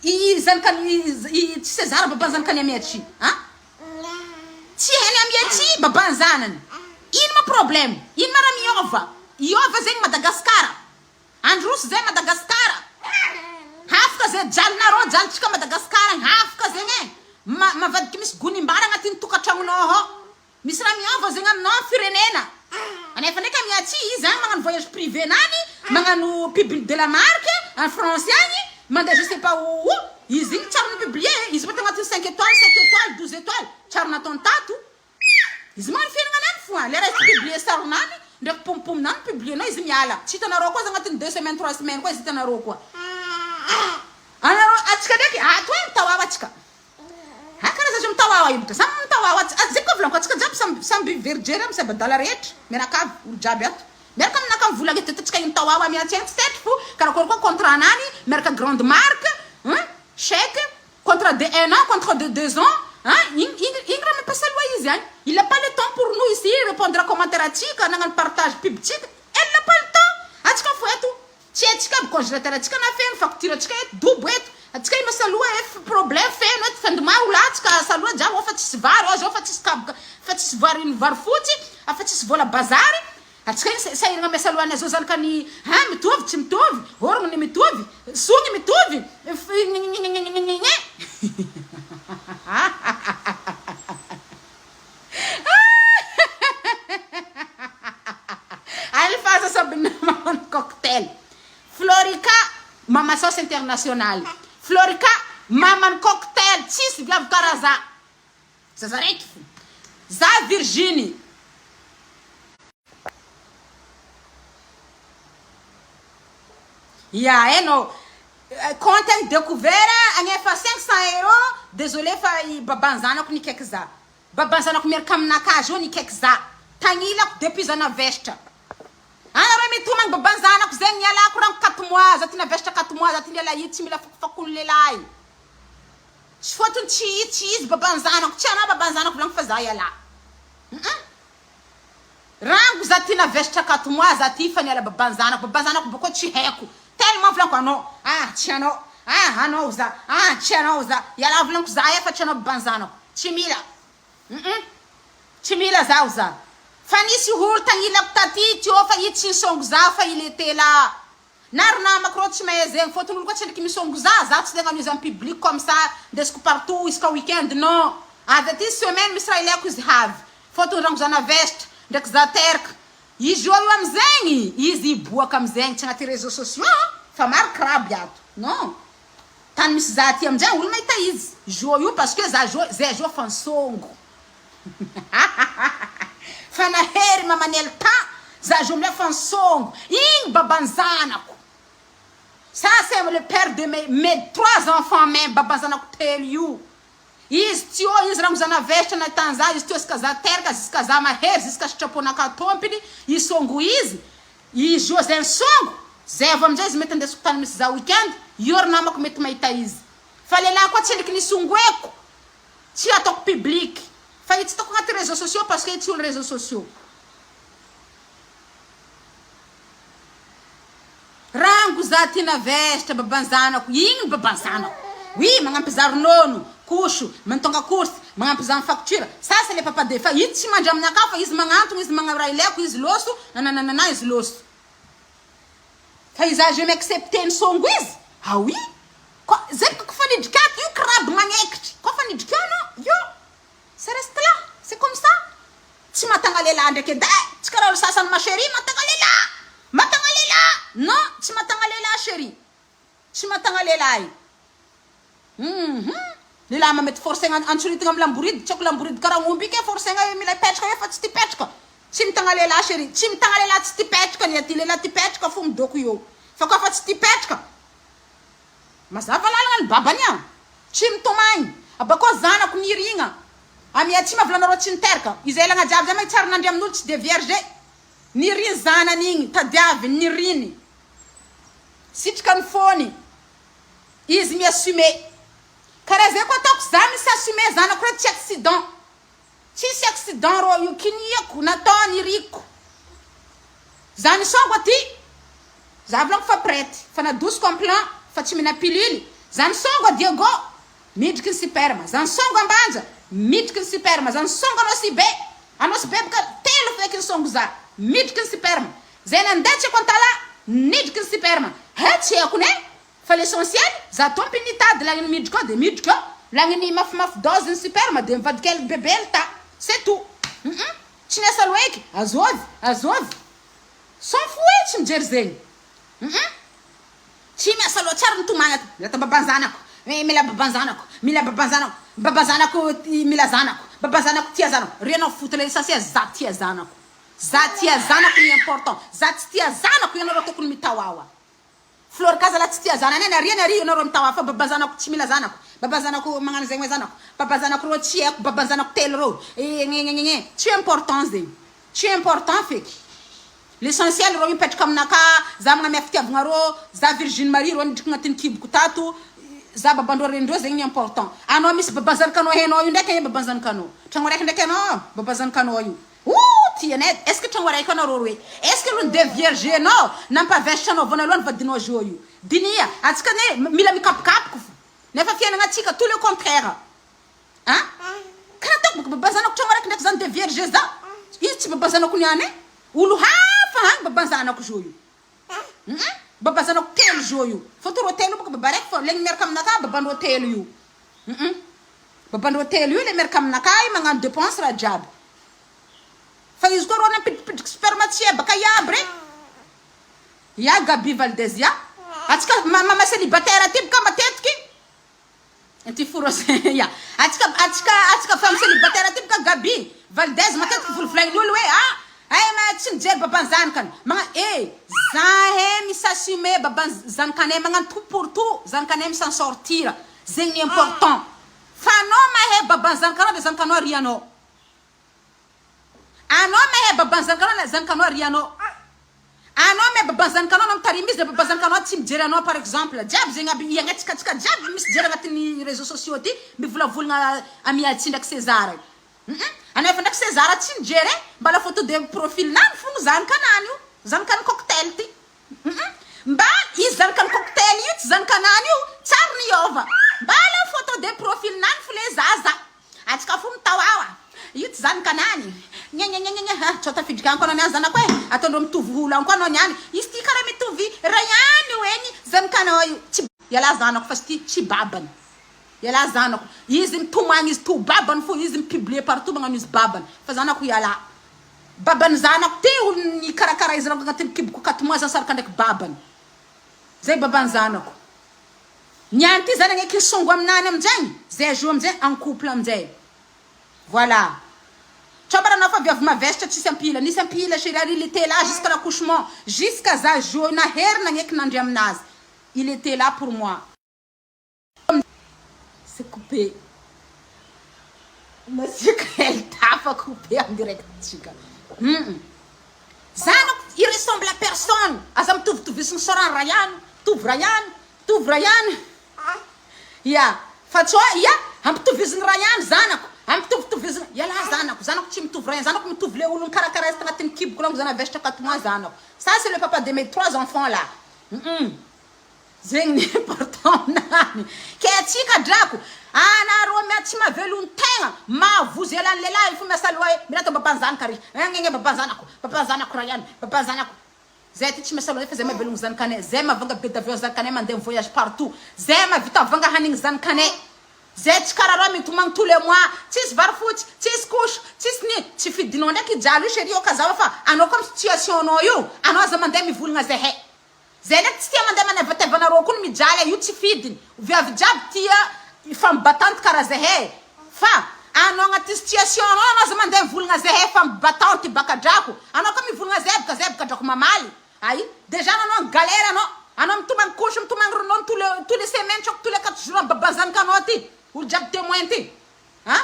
i zanakany i tsy César baban'ny zanakany Amiatry an tsy hainy Amiatry baban'ny zanany ino ma problème ino ma raha miova hiova zegny Madagascar Androso zay Madagascar hafaka zay jalinareo jalintsika Madagascar agny hafaka zegny e ma mavadiky misy gonimbary agnatin'ny tokantragnonao ao misy raha miova zegny aminao firenena anefa ndraiky amiatsy izy agny magnano voyage privé nany magnano pub de la marque en France agny mandeha je sais pas où où izy igny tsary ni-publier izy koa tagnatin'ny cinq étoiles sept étoiles 12 étoiles tsary nataony tato Izy magnano fiainagna anany fo lera izy publier sarinany ndraiky pompominany publier-nao izy miala tsy hitanareo koa izy agnatin'ny deux semaines trois semaines koa izy hitanareo koa anareo atsika ndraiky ato e mitawawa atsika ha karaha zaza mitawawa io boka samy mitawawa zay koa volaniko atsika jiaby samby samby verijery aby samby adala rehetra miaraka avy olo jiaby ato miaraka aminaka mivolagna eto atsika io mitawawa miantsentsy tetry fo karakory koa contrat nany miaraka grande marque hein chèque Contrat de un an, contrat de deux ans, hein, igny igny igny raha mampiasa loha izy agny. Il a pas le temps pour nous ici répondre commentaire atsika, nagnano partage pub tsika, elle n'a pas le temps. Atsika fo eto, tsy haintsika aby congélateur atsika na feno, facture atsika eto, dobo eto. Atsika io miasa loha ef problème feno eto, fin de mois ho latsaka, asa loha jiaby, ao fa tsisy vary, ao zao fa tsisy kaboka, fa tsisy vary vary fotsy, fa tsisy vola bazary. Atsika iny sahiragna miasa loha zao zany ka ny hein mitovy tsy mitovy, orogno ny mitovy, sogny mitovy, fignignignignignigne. Alefaso sabina magnano cocktail. Florica mama sauce international. Florica maman'ny cocktail tsisy viavy karaha za. Zaza raiky fo. Za virginy. Ya hainao compte agny decouvert agnefa 500 euros désolé fa i baban-zanako nikaiky za. Baban-zanako miaraka aminakahy zao nikaiky za. Tagnilako depuis za navesitra. Anareo mitomagny baban-zanako zegny nialako rango quatre mois za ty navesitra quatre mois za ty niala ito tsy mila fakofakon'ny lehilahy. Tsy fotony tsy tsy izy baban-zanako tsy anao baban-zanako volagno fa za ialahy. Hum Rango za ty navesatra quatre mois za ty fa niala baban-zanako baban-zanako bôko tsy haiko tellement volaniko anao ah tsy anao ah anao za ah tsy anao za ialahy volaniko za efa tsy anao baban-zanako tsy mila hum tsy mila zaho za. Fa nisy olo tagnilako taty teo fa i tsy nisongo za fa il était là. Na ry namako reo tsy mahay zegny fôtony olo koa tsy endriky misongo za, za tsy de hagnano izy en public comme ça ndesiko partout isaka week-end non. Avy aty semaine misy raha ilaiko izy havy. Fôtony rango za navesitra, ndraiky za teraka. Izy io io amizegny izy hiboaka amizegny tsy agnaty réseaux sociaux fa maro crabe ato non. Tany misy za aty amizay olo mahita izy. Zo io parce que za zo zay zo fa nisongo. Fa nahery mamanel ta za zo amizay fa nisongo. Igny baban-janako. Ça c'est le père de mes mes trois enfants même baban-janako telo io. Izy tsy eo izy raha navesitra nahitany za izy teo jusqu'à za teraka jusqu'à za mahery jusqu'à sitraponaka tompiny isongo izy izy io zay nisongo zay avy amizay izy mety andesiko tany misy za weekend io ry namako mety mahita izy fa lehilahy koa tsy endriky nisongoeko tsy ataoko public fa io tsy ataoko agnaty réseaux sociaux parce que io tsy olo réseaux sociaux. Rango za ty navesitra babanzanako igny ny babanzanako oui magnampy za ronono couche mantonga course magnampy za am facture ça c'est le papa de fa izy tsy mandry aminakahy fa izy magnantogna izy magna raha ilaiko izy loso nanananana izy loso fa iza je m'accepter ny songo izy ah oui ko zay bôka kofa nidriky ato io crabe magnekitry kofa nidriky eo anao io ça reste là c'est comme ça Tsy mahatagna lehilahy ndraiky edy eh! Tsy karaha olo sasany ma chérie mahatagna lehilahy! Mahatagna lehilahy! Non, tsy mahatagna lehilahy chérie! Tsy mahatagna lehilahy! Hum lehilahy ma mety forcegna antsoritigna amy lamboridy, tsy haiko lamboridy karaha omby io ke forcegna hoe mila hipetraka eo fa tsy tia hipetraka! Tsy mitagna lehilahy chérie, tsy mitagna lehilahy tsy tia hipetraka ny aty, lehilahy tia hipetraka fo midôko eo fa koa fa tsy tia hipetraka Mazava lalagna ny babany a! Tsy mitomagny! Abakô zanako nirigna amy atsimo avy lanareo tsy niteraka, izay elagna jiaby zay ma tsary nandry amin'olo tsy de vierge, niriny zanany igny tadiaviny niriny sitraka ny fôny izy mi-assumer karaha zay koa ataoko za mi s'assumer zanako reo tsy accident tsisy accident rô io kiniako natao niriko za nisôngo aty Za volako fa prête, fa nadosiko en plan, fa tsy mihina pilule, za nisongo a Diego, midriky ny sperme, za nisongo Ambanja, midriky ny sperme, za nisongo Anosibe, Anosibe boka telo feky nisongo za, midriky ny sperme, zay nandeha tsy haiko Antalaha, nidriky ny sperme, he tsy haiko ne, fa l'essentiel za tompiny nitady lagniny midriky ao de midriky ao, lagniny mafimafy dose ny sperme de mivadika bebe ta, c'est tout, hum tsy niasa loeky, azôvy, azôvy. S'en fou eh tsy mijery zegny hum tsy miasa loha tsara mitomagny ato mila atao baban-janako eh mila baban-janako mila baban-janako baban-janako mila zanako baban-janako tia zanako re anao fotony l'essentiel za tia zanako za tia zanako ny important za tsy tia zanako ianareo tokony mitawawa Florka zala tsy tia zanany any ary any ary ianareo mitawawa fa baban-janako tsy mila zanako baban-janako magnano zegny hoe zanako baban-janako reo tsy haiko baban-janako telo reo eh ngengengenge tsy important zegny Tsy important feky. L'essentiel reo mipetraka aminakahy, za magnamia fitiavagna reo, za virgine Marie reo nidriky agnatin'ny kiboko tato, za babandreo renindreo zegny ny important. Anao misy babanzanakanao hainao io ndraiky aia babanzanakanao? Tragno araiky ndraiky anao babanzanakanao io. Ooh tianay, est ce que tragno araiky anareo roe? Est ce que aloha ni-devierger anao, nampavesatra anao vonalohany vadinao zao io? Diniha, antsika anie mila mikapokapoka fo, nefa fiainagnantsika tout le contraire. An! Karaha ataoko boka babanzanako tragno araiky ndraiky zany de vierge za. Izy tsy babanzanako niany e. Olo hafa agny babanzanako zao io. Hum babanzanako telo zao io. Fôtony rô telo io boka baba araiky fô le miaraka aminakahy babandreo telo io. Hum babandreo telo io le miaraka aminakahy magnano depense raha jiaby. Fa izy koa rô nampidipidriky sperme tsy ebaka iaby re. Ya Gaby Valdez ya. Atsika mama célibataire aty boka matetiky. Ty foros ya. Atsika atsika atsika femme célibataire aty boka Gaby Valdez matetiky volovolagnin'olo hoe ah ay ma tsy mijery baban'ny zanakany. Magna eh zahay mi s'assumer baban'ny zanakanay magnano tout pour tout zanakanay mi s'en sortir. Zegny ny important. Fa anao mahay baban'ny zanakanao de zanakanao arianao. Anao mahay baban'ny zanakanao na zanakanao arianao. Anao mahay baban'ny zanakanao anao mitarimy izy de baban'ny zanakanao tsy mijery anao par exemple. Jiaby zegny aby iaignantsika antsika jiaby misy jery agnatin'ny réseaux sociaux ty mivolavolagna amiatsy ndraiky César. Hum anao efa ndraiky César tsy nijery e, mbala photo de profil nany fogna zanakanany io, zanakan'ny cocktail ty. Hum mba izy zanakan'ny cocktail io tsy zanakanany io tsary niôva. Mbala photo de profil nany fo le zaza. Atsika fo mitawawa. Io tsy zanakanany. Nyenyenyenyenye ha tsao tafiditra any koa anao niany zanako e, ataondreo mitovy olo any koa anao niany, izy ty karaha mitovy ray ihany io eny zanakanao io, tsy ialahy zanako fa izy ty tsy babany, ialahy zanako, izy mitomagny izy to babany fo, izy mi-publier partout magnano izy babany, fa zanako ialahy, babany zanako ty olo nikarakara izy rango agnatin'ny kiboko 4 mois za saraka ndraiky babany, zay babany zanako, niany ty zany agneky nisongo aminany aminjegny, zay jour amizay en couple aminjay. Voilà. Tsambara anao fa viavy mavesatra tsisy ampila. Nisy ampila chérie ary il était là jusqu'à l'accouchement. Jusqu'à za jour nahery nagneky nandry aminazy. Il était là pour moi. C'est coupé. Nasiako Elta fa coupé en direct tsika. Zanako il ressemble à personne. Aza mitovitovy sorany raha ihany. Mitovy raha ihany. Mitovy raha ihany. Ya, fa tsy hoe ya, ampitovizigny raha ihany zanako, ampitovitovizigny, ialahy zanako, zanako tsy mitovy raha ihany, zanako mitovy le olo nikarakara azy tagnatin'ny kiboko lanko za navesatra 4 mois zanako. Ça, c'est le papa de mes trois enfants là. Zegny ny important aminany. Ke atsika drako, anareo mia tsy mahavelogno tegna, mahavozo elan'ny lehilahy fo miasa loha e, mila atao baban'zanaka ry, ngenge baban'zanako, baban'zanako raha ihany, baban'zanako. Zay ty tsy miasa loha fa zay mahavelogno zanakanay, zay mahavanga billet d'avion zanakanay mandeha voyage partout, zay mahavita vanga hanigny zanakanay. Zay tsy karaha reo mitomagny tous les mois, tsisy vary fotsy, tsisy couche, tsisy ny tsy fidinao ndraiky hijaly io chérie io kazawa fa anao koa amy situation nao io, anao aza mandeha mivolagna zahay. Zay ndraiky tsy tia mandeha manevateva koa ny mijaly io tsy fidiny. Viavy jiaby tia ifampibatanty karaha zahay fa anao agnaty situation anao, anao aza mandeha mivolagna zahay fa mibatanty baka drako. Anao koa mivolagna zahay baka zahay baka drako mamaly. Ay, déjà anao galère anao. Anao mitomagny couche, mitomagny ronono tous les semaines, tsoko tous les 4 jours amy baban'zanakanao ty. Olo jiaby témoin ty. Ha?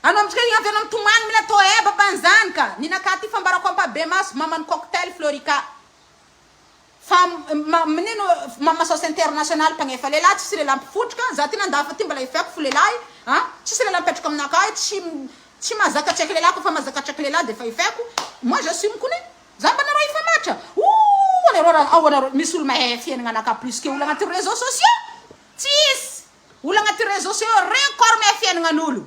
Anao amitsika avy anao mitomagny mila atao e baban'zanaka. Ninaka ty fambarako ampabe maso mamany cocktail Florica. Fa minino mama sauce international mpagnefa lehilahy, tsisy lehilahy mpifotrika za ty nandafa ty mbola ifeko fo lehilahy a, tsisy lehilahy mipetraka aminakahy, tsy mahazaka tsy haiko lehilahy koa fa mahazaka tsy haiko lehilahy de fa ifeko. Moi, j'assume kony za mba nareo ifamatra o anareo raha ao anareo misy olo mahay fiainana anakahy plus que olo agnaty réseaux sociaux, tsisy olo agnaty réseaux sociaux record mahay fiainagnan'olo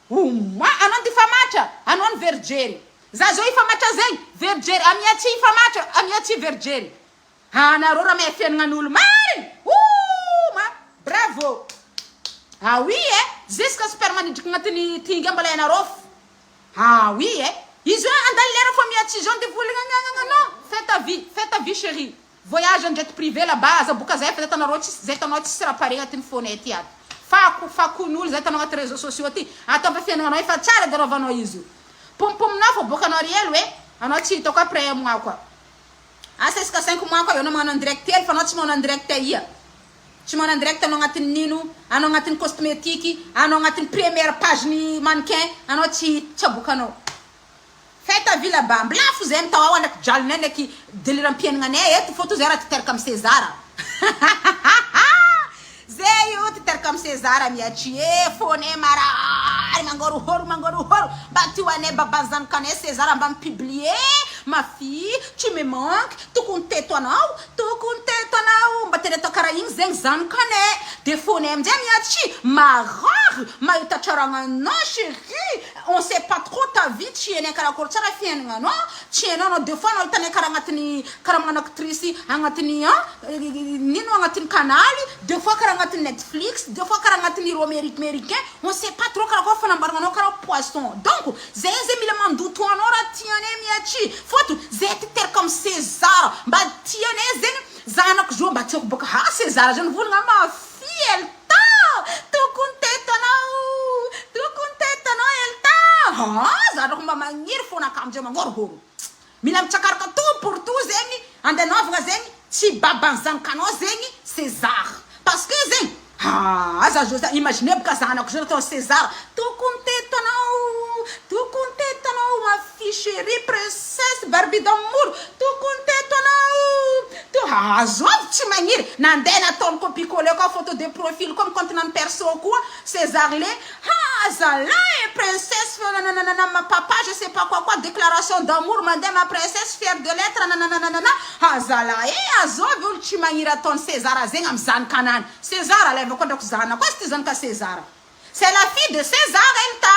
oma. Anao ty famatra anao ny verijery za zao ifamatra zegny verijery amia tsy ifamatra amia tsy verijery anareo raha mahay fiainagnan'olo mariny o ma bravo. Ah oui e, jusqu'à super manidriky agnatin'ny tinga mbola hainareo fo. Ah oui e, izy io andany lera fo miatsy zao de volagna. Non, fais ta vie, fais ta vie, chérie, voyage en jet privé là-bas aza boka zay fa zay tanareo tsisy zay tanao tsisy raha pare agnatin'ny fonay ty ato fako fakon'olo zay tanao agnaty réseaux sociaux ty ataova fiainagnanao efa tsara de anaovanao izy io pompominao fo bokanao ry elo e anao tsy hitako après un mois koa asa isaka 5 mois koa eo anao magnano en direct hely fa anao tsy magnano en direct ia tsy magnano en direct anao agnatin'ny nino anao agnatin'ny cosmétique anao agnatin'ny première page ny mannequin anao tsy abokanao. Fais ta vie là-bas, mbilafo zay mitao ao ndraiky jalinay ndraiky deliram-piaignanay eto fô to zay raha titeraka amy César zay io titeraka amy César miatry e fonay marary mangorohoro mangorohoro mba ty anay babanzanakanay César mba mipublier: "Ma fille, tu me manques, tokony teto anao, tokony teto anao", mba tena atao karaha igny zegny zanakanay de fonay amizay miatry marary mahita tsaragnanao. Chérie, on sait pas trop ta vie, tsy hainay karakory tsara fiaignananao, tsy hainao anao. Des fois anao hitanay karaha agnatin'ny karaha magnano actrice agnatin'ny a nino agnatin'ny canaly, des fois karaha agnatin'ny Netflix, des fois karaha agnatin'ny ro américain, on sait pas trop karakory fanamboarananao karaha poisson. Donc zay zay mila mandoto anao raha tianay miatry fôtony zay ty teraka amy César mba tianay zegny zanako zo mba tiako boka ha César zany volagna: "Ma fille Elta, tokony teto anao, tokony teto anao Elta." Ha zanako mba magniry fonaka amizay mangorohoro mila mitsakaraka tout pour tout zegny andenaovagna zegny tsy baban'zanakanao zegny César parce que zegny ha za zo imagine boka zanako zao natao César: "Tokony teto anao, tokony teto anao, ma fille chérie, princesse Barbie d'amour, tokony teto anao." To azovy tsy magniry nandeha nataony copie coller koa photo de profil koa amy compte nany perso koa César le ha zalahy princesse nananana ma papa je sais pas quoi quoi, déclaration d'amour mandeha: "Ma princesse, fière de l'être", nanananana ha zalahy e azovy olo tsy magniry ataony César zegny amy zanakanany César aleva koa ndrako zanako izy ty zanaka César. C'est la fille de César Elta.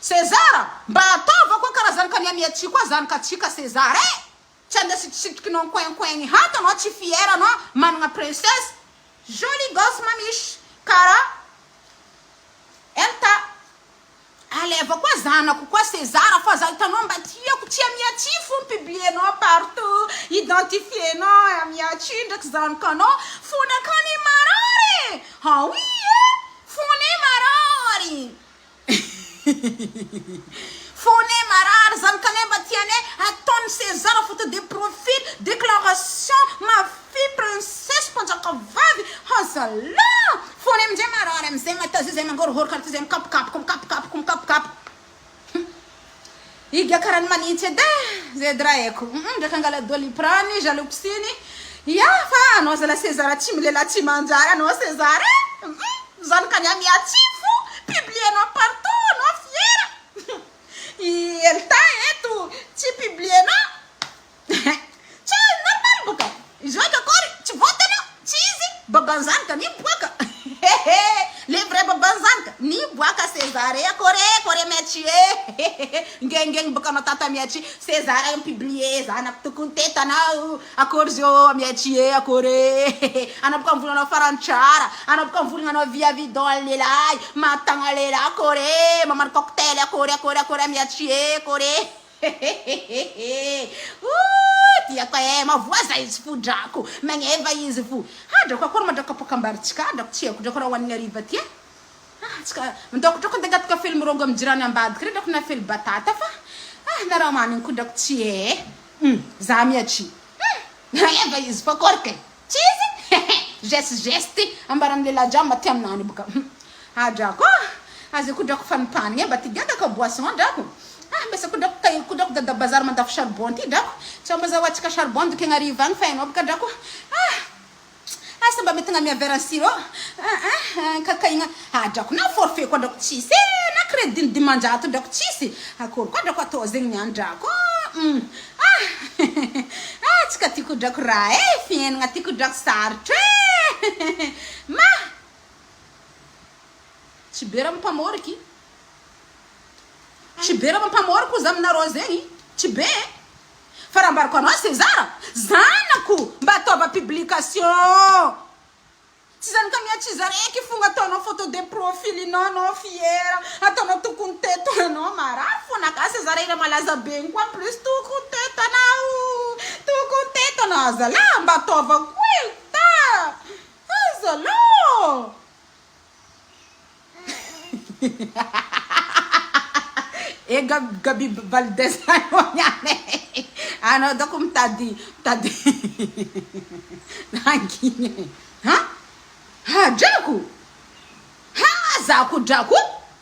César, mba ataova koa karaha zanaka ny amiatsy koa zanakatsika César eh! Tsy andeha sitrisitrikinao coin coin hato anao tsy fier anao managna princesse jolie gosse mamiche karaha Elta. Aleva koa zanako koa César fa za hitanao mba tiako tsy amiatsy fo mi-publier-nao partout identifier-nao amiatsy ndraiky zanakanao fonakany marary e! Ah oui e! Fonay marary. Fonay marary zany kanay mba tianay ataon'i César photo de profil déclaration ma fille princesse mpanjaka vavy hazalahy fonay aminjay marary amizay mahita azy io zay mangorohoro karaha ty zay mikapokapoka mikapokapoka mikapokapoka Iga karaha ny manintsy edy e! Zay edy raha haiko. Hum ndraiky angala doliprane, jaloxine. Ya fa anao zala César tsy milehilahy tsy manjary anao César e! Hum zanaka ny amiatsy fo publier-nao partout anao fier. I Elta eto tsy publier-nao. Tsy normal boka. Izy hoe kakory tsy vote anao, tsy izy baban'zanaka niboaka. Hehe le vrai baban'zanaka niboaka César e akôry e akôry e miatry e hehehe ngengeny boka anao tata miatry César e mi-publier zanako tokony teto anao akôry zao miatry e akôry e hehehe anao boka mivolagna farany tsara anao boka mivolagna anao viavy don lehilahy mahatagna lehilahy akôry e mamano cocktail akôry akôry akôry miatry e akôry e. Hehehehe ooh tiako eh mavoaza izy fo drako magneva izy fo ha drako akory ma drako kapoakam-bary tsika drako tsy haiko drako raha hoanigny hariva ty eh ah tsika ndako drako andeha angataka fely mirongo amy jirany ambadiky re drako na fely batata fa ah na raha hoanigny koa drako tsy eh hum za miatry hum magneva izy fo akory kay Tsy izy? Hehe! Geste geste ambaran'ny lehilahy jiaby mba ty aminany boka hum! Ah drako ah! Aza koa drako fanipanigna eh, mba ty gaga boisson drako ah! Mbesa koa drako kay koa drako dada bazary mandafo charbon ty drako, sao mba zahoantsika charbon doka agnarivo agny fa hainao boka drako ah! Asa mba mety agnamia verre sirop ah ah kakaigna ah drako na forfait koa drako tsisy eh! Na credit ny 500 drako tsisy, akory koa drako atao zegny niany drako hum! Ah! Ah tsika ty kodrako raha eh, fiainagna ty kodrako sarotro eh! Ma! Tsy be raha mampamôriky, tsy be raha mampamôriky hozy aminareo zegny, tsy be eh! Fa raha ambarako anao César, zanako mba ataova publication! Tsy zany ka miha tsy zaraiky fogna ataonao photo de profil inao anao fier ataonao tokony teto anao marary fona ka César hira malaza be igny koa en plus tokony teto anao tokony teto anao azalah mba ataova koa e ta azalah E Gaby Valdez anao niany e! Anao dônko mitady mitady hangigny e! Ha? Ha drako! Ha za ko drako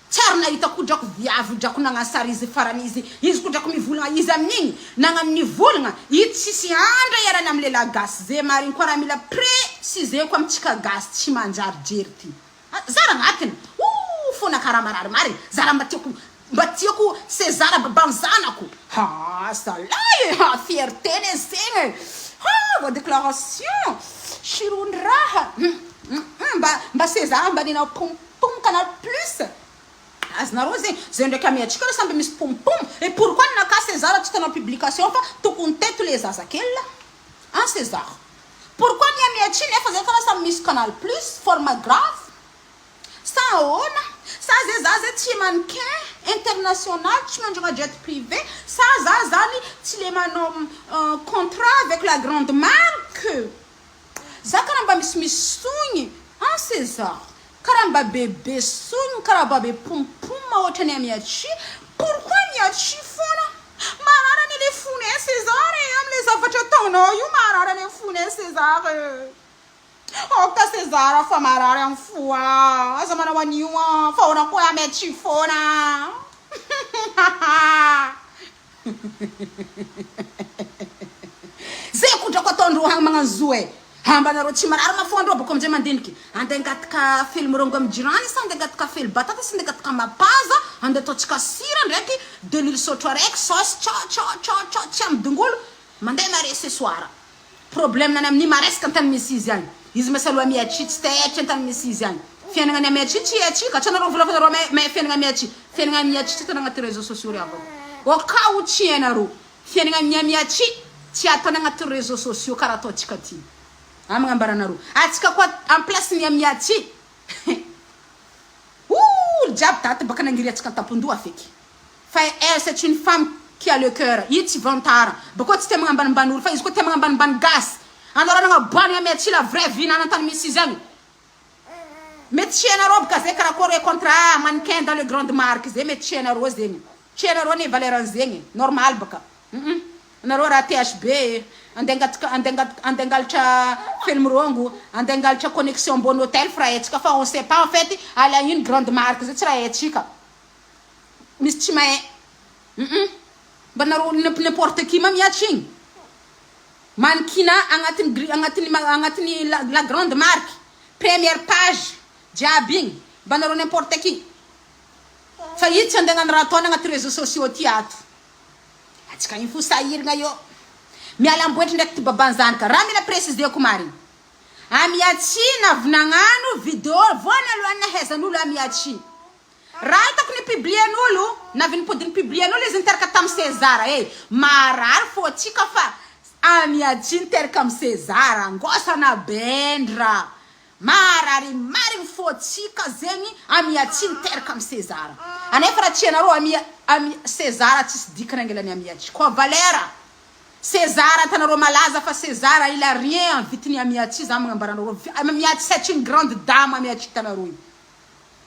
tsy ary nahita ko drako viavy drako nagnano sary izy farany izy izy ko drako mivolagna izy amin'igny nagnano nivolagna i tsisy andra iarany amy lehilahy gasy ze marigny koa raha mila préciser-ko amintsika gasy tsy manjary jery ty. Zara agnatiny ooh fona karaha marary marigny zara mba tiako mba tiako Cesar baban'ny zanako haa zalahy e haa fierté ne zegny e haa voa déclaration chirony raha hum hum mba mba Cesar mba ninao pom pom canal plus azonareo zegny zay ndraiky amiantsika reo samby misy pom pom et pourquoi ninakà Cesar tsy hitanao publication fa tokony teto le zazakely la an Cesar Pourquoi ny amiatry nefa zay kara samy misy canal plus forme grave sa ahoana sa ze za ze tsy mannequin international tsy mandragna jet privé sa za zany tsy le manao contrat avec la grande marque za kara mba misimisy sogny an César kara mba bebe sogny kara mba be pom pom ohatrany amiatry pourquoi miatry foana Marary anie le fonay César e, amle zavatra ataonao io marary anie fonay César e. Aoka César fa marary am fo ah, aza manao an'io ah, fa ahoana koa ame tsy foana ah. Zay kodrako ataondreo agny magnano zo e. Hamba nareo tsy marary ma fondreo boko amizay mandiniky andeha angataka fely morongo am jirany sa andeha angataka fely batata sa andeha angataka mapaza andeha ataontsika sira ndraiky de l'huile sotro araiky sauce tsao tsao tsao tsao tsy am dongolo mandeha marais ce soir problème nany aminy maresaka antany misy izy agny izy masa aloha miatry tsy taitry antany misy izy agny. Fiainagna ny amiatry tsy haintsika, tsy anareo mivola fa nareo mahay fiainagna amiatry. Fiainagna amiatry tsy ataony agnaty réseaux sociaux ry havana. Au cas où tsy hainareo, fiainagna ny amiatry tsy ataony agnaty réseaux sociaux karaha ataontsika ty. Za magnambara anareo. Atsika koa en place ny amiatry. Ouh, olo jiaby daty baka nangiriantsika an-tampondoha feky. Fa elle c'est une femme qui a le coeur, io tsy vantara. Bakeo tsy tia magnambanimbany olo fa izy koa tia magnambanimbany gasy. Anareo nagnaboahana amiatry la vraie vie nana an-tany misy izy agny. Mety tsy hainareo boka zay karakory hoe contrat mannequin dans le grande marque zay mety tsy hainareo zegny. Tsy hainareo ny valeur an'zegny. Normal boka. Hum anareo raha THB andeha hangataka andeha andeha hangalatra felimirôngo, andeha hangalatra connexion ambony hotel fa raha haintsika fa on sait pas en fait à une grande marque zay tsy raha haintsika. Misy tsy mahay. Hum mba nareo n'importe qui ma miatry igny. Mannequinat agnatin'ny gri agnatin'ny agnatin'ny la la grande marque première page jiaby igny mba nareo n'importe qui fa izy tsy andeha hagnano raha ataony agnaty réseaux sociaux ty ato atsika igny fo sahiragna eo miala amboetry ndraiky ty baban'zanaka raha mila préciser-ko marigny amiatsia navy nagnano vidéo voanalohany nahaizan'olo amiatsia Raha hitako ny publier-n'olo, navy nipody ny publier-n'olo izy niteraka tamin'i César eh! Marary fô tsika fa amiatsia niteraka amin'i César, angôsana bendra! Marary marigny fô tsika zegny amiatsia niteraka amin'i César. Anefa raha tsy hainareo amia ami César tsisy dikany angilan'i amiatsia. Koa valera! César hitanareo malaza fa César il a rien en vitiny amiatsia za magnambara anareo, amiatsia c'est une grande dame amiatsia hitanareo io.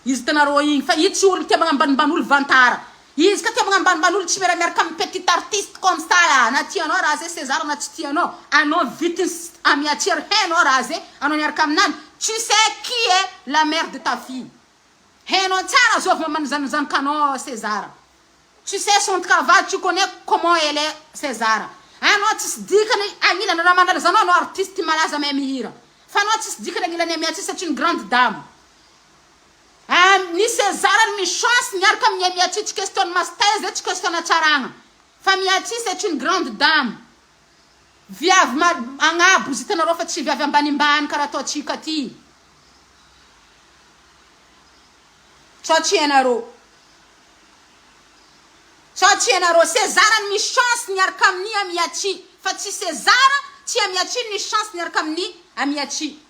Izy hitanareo igny fa i tsy olo tia magnambanimbany olo vantara. Izy ka tia magnambanimbany olo tsy miara miaraka amin'ny petit artiste comme ça là. Na tianao raha zay César na tsy tianao. Anao vitiny amiatsy ary hainao raha zay anao niaraka aminany. Tu sais qui est la mère de ta fille. Hainao tsara azovy maman'ny zanakanao César. Tu sais son travail, tu connais comment elle est César. Anao tsisy dikany agnilany raha manalaza anao anao artiste malaza mahay mihira. Fa anao tsisy dikany agnilany amiatsy c'est une grande dame. Ah ny César ny misy chance miaraka amin'ny Miachi tsy question ny master zay tsy question hatsaragna fa Miachi c'est une grande dame viavy ma agnabo izy hitanareo fa tsy viavy ambanimbany karaha ataontsika ty sao tsy hainareo sao tsy hainareo César ny misy chance niaraka amin'ny Miachi fa tsy César tsy Miachi ny misy chance niaraka amin'ny Miachi.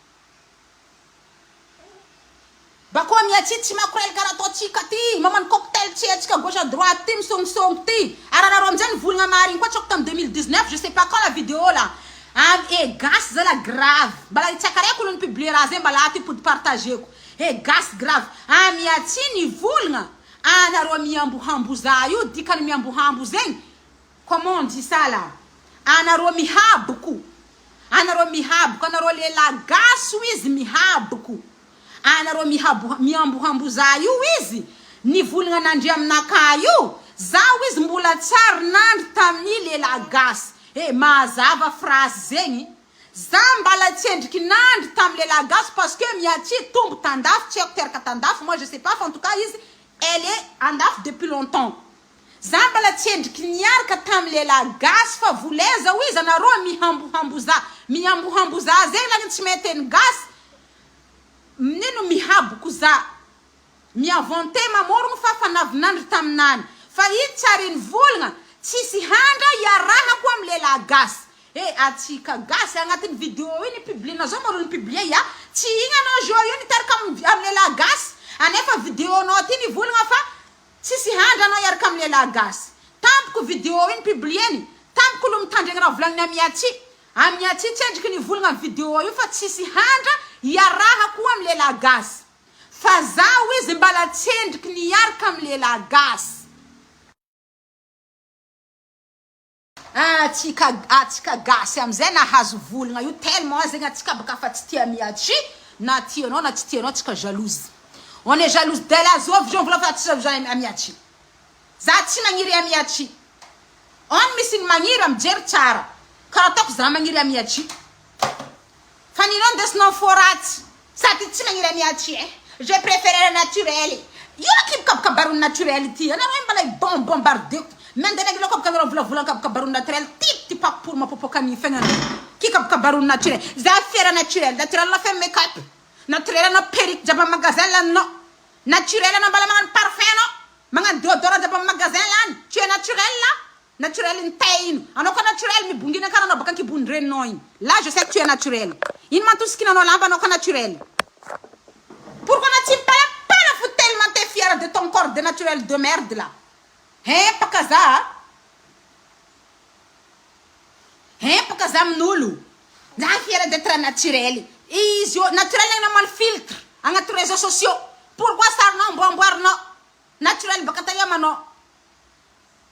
Bakeo miatsy tsy makorel karaha ataontsika ty, mamano cocktail tsy haintsika gauche à droite ty, misongisongy ty. Ary anareo amizay nivolagna marigny koa tsako tam 2019 je sais pas quand la vidéo là. Am e gasy zala grave. Mbala itsakaraiko olo ni-publier raha zay mbala ato hipody partager-ko. E gasy grave. A miatsy nivolagna anareo miambohambo za io dikany miambohambo zegny comment on dit ça là anareo mihaboko Anareo mihaboka, anareo lehilahy gasy hoy izy mihaboko, anareo mihabo mihambohambo za io izy, nivolagna an'Andria aminakahy io, za hoy izy mbola tsary nandry tamin'ny lehilahy gasy, eh mazava phrase zegny, za mbala tsendriky nandry tamin'ny lehilahy gasy parce que miatsia tombo tandafy tsy haiko teraka tandafy moi je sais pas fa en tout cas izy elle est andafy depuis longtemps. Za mbala tsy endriky niaraka tam lehilahy gasy fa voleza hoy izy anareo mihambohambo za mihambohambo za zegny lany tsy mahay teny gasy mnino mihaboko za mi-inventer mamorogno fa fa navinandry taminany fa izy tsy ary nivolagna tsisy handra iarahako am lehilahy gasy eh atsika gasy agnatin'ny video io ni publie-na zao malou ni publie ya tsy igny anao jo io nitarika am lehilahy gasy anefa video-nao ty nivolagna fa Tsisy handra anao hiaraka am lehilahy gasy. Tampoko video iny publier-ny, tampoko lo mitandregny raha volagniny Amiatsia. Amiatsia tsy endriky nivolagna am video io fa tsisy handra hiarahako am lehilahy gasy. Fa zaho izy mbala tsy endriky niaraka am lehilahy gasy. Atsika atsika gasy amizay nahazo volagna io tellement zegny atsika baka fa tsy tia miatry na tianao na tsy tianao tsika jalouse on est jalouse d'elle azovy zao mbola fa tsy jalouse amiatry za tsy magniry amiatry on misy ny magniry mijery tsara karaha ataoko za magniry amiatry Fa ninao ndesinao fo ratsy sady tsy magniry amiatry eh je prefere le naturel io aky kabakabaron'ny naturel ty anareo io mbala bon bombardeko mandeha nagilako baka anareo volavola kabakabaron'ny naturel ty ty papopory mapopoka ny fiainanareo ki kabakabaron'ny naturel za fiera naturel naturel la fait make up. Naturel anao perruque jiaby am magasin laninao. Naturel anao mbala magnano parfum anao. Magnano deodorant jiaby am magasin lany. Tu es naturel là? Naturel ny tay ino? Anao koa naturel mibongina kara anao baka ankibon-dreninao igny. Là je sais que tu es naturel. Ino mantosikinanao lamba anao koa naturel. Pourquoi anao tsy mipalapala fo tellement t'es fière de ton corps de naturel de merde là. Hempaka za a. Hempaka za amin'olo. Za fière d'etre naturel. Izy io naturel agny namaly filtre agnaty réseaux sociaux. Pourquoi sarinao amboamboarinao? Naturel baka taia manao?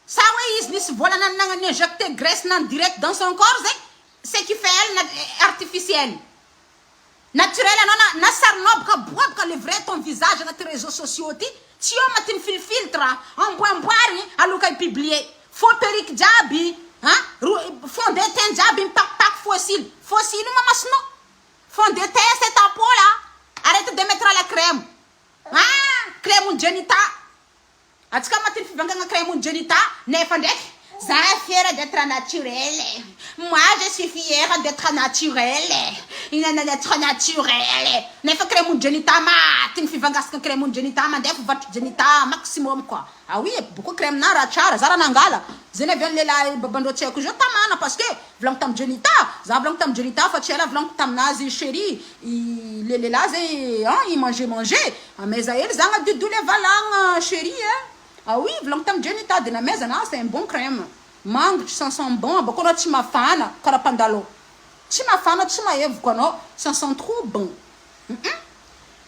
Sa hoe izy nisy vola nagnano injecter graisse nany direct dans son corps zegny? Ce qui fait elle artificiel. Naturel anao na na sarinao baka aboaboka le vrai ton visage agnaty réseaux sociaux ty tsy eo maty ny filtre amboamboarigny aloka hi publier. Faux perruque jiaby an ro fond de teint jiaby mipakipaky faux cils. Faux cils io mamasinao. Fond de teint c'est ta peau là. Arrête de mettre la crème. Ah crème Jenita. Atsika maty ny fivangagna crème Jenita nefa ndraiky za fière d'être naturel. Moi je suis fière d'être naturel. Inana d'être naturel. Nefa crème Jenita maty ny fivangasika crème Jenita mandeha fivarotry Jenita maximum quoi. Ah oui, beaucoup crème na raha tsara, za raha nangala. Zay avy any lehilahy babandreo tsy haiko zao tamana parce que volaniko tamy Jenita, za volaniko tamy Jenita fa tsy ela volaniko taminazy chérie, le lehilahy zay hein, il manger manger. Ameza hely za agnadidio le valagna chérie hein. Ah oui, volaniko tamy Jenita de namezana, c'est un bon crème. Mangitry, ça sent bon, bakô anao tsy mafana karaha mpandalo. Tsy mafana, tsy mahevoko anao, ça sent trop bon.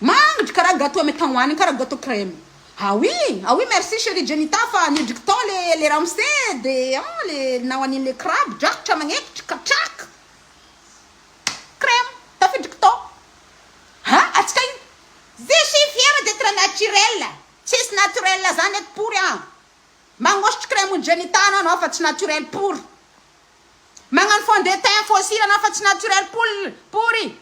Mangitry karaha gâteau amy hoanigny karaha gâteau crème. Ah oui, ah oui, merci chérie Jenita fa nidriky tao le ramose de hein, le nahoaniny le crabe drakitra magnekitry katraka. Crème tafidriky tao. Ha, atsika ino? Je suis fière d'être naturel. Tsisy naturel zany eto pory an. Magnosotry crème Jenita anao fa tsy naturel pory. Magnano fond de teint faux cils anao fa tsy naturel poly pory.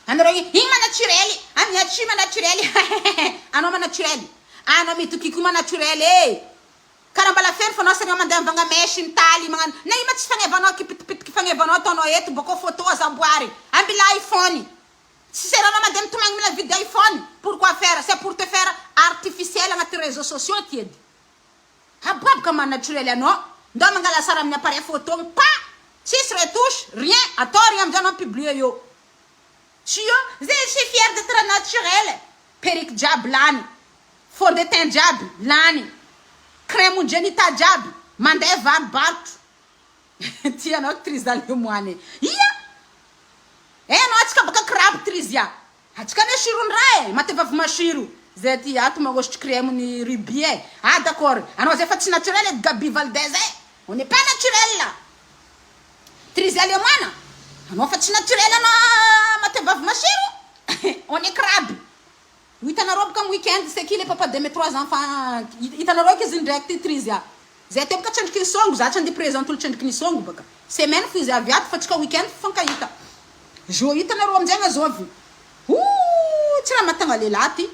Anareo igny ma naturel, amin'ny atsy ma naturel. Anao ma naturel. Anao mitokiko ma naturel e. Karaha mbala feno fa anao sagna mandeha mivanga mèche mitaly magnano. Na io ma tsy fagnevanao kipitipitiky fagnevanao ataonao eto bôkô photo aza amboary. Ambila iPhone. Tsy seranao mandeha mitomagny mila vidy iPhone. Pourquoi faire? C'est pour te faire artificiel agnaty réseaux sociaux ty edy. Aboaboka ma naturel anao. Ndao mangala sary amin'ny appareil photo pa! Tsisy retouche, rien. Atao rien amizay anao publier eo. Tsy eo, je suis fière d'être naturel. Perruque jiaby lany. Fond de teint jiaby lany. Crème Jenita jiaby mandeha varobarotro. Ty anao Trizia Lemoine. Ia! Eh anao atsika baka crabe Trizia. Atsika ne sirony raha e, matevavy masiro. Zay ty ato magnosotry crème ny rubis e. Ah d'accord. Anao zay fa tsy naturel edy Gabi Valdez e. On n'est pas naturel là. Trizia Lemoine. Anao fa tsy naturel anao matevavy masiro. On est crabe. Ho hitanareo baka amy weekend c'est qui le papa de mes trois enfants. Hitanareo eky izy ndraiky ty Trizia. Zay teo baka tsy endriky nisongo, za tsy andeha présente olo tsy endriky nisongo baka. Semaine fo izy avy ato fa tsika weekend fankahita. Jo hitanareo aminjay agnazaovy. Ouh, tsy raha mahatagna lehilahy ty.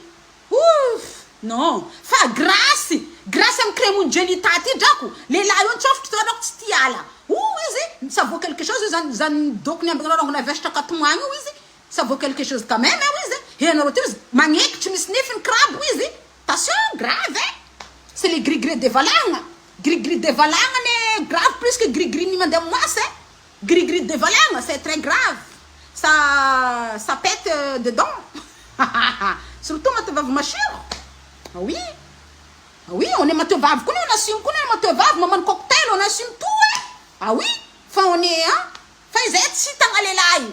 Ouf, non. Fa grâce, grâce amy crème Jenita ty drako, lehilahy io nitsofotry teo anao tsy tia ala. Ouh izy, ça vaut quelque chose zany zany doko ny ambinanao rangona vesatra katomagny io izy. Ça vaut quelque chose quand même io izy. He anareo ty izy magnekitry misy nifiny crabe izy. Attention, grave eh. C'est les gris-gris de valagna. Gris-gris de valagna ne grave plus que gris-gris ny mandeha moasy eh. Gris-gris de valagna, c'est très grave. Ça pète dedans. Surtout matevavy masiro. Ah oui. Ah oui, on est matevavy koa on assume koa on est matevavy, maman cocktail, on assume tout eh. Ah oui, fa on est hein. Fa izay tsy tagna lehilahy.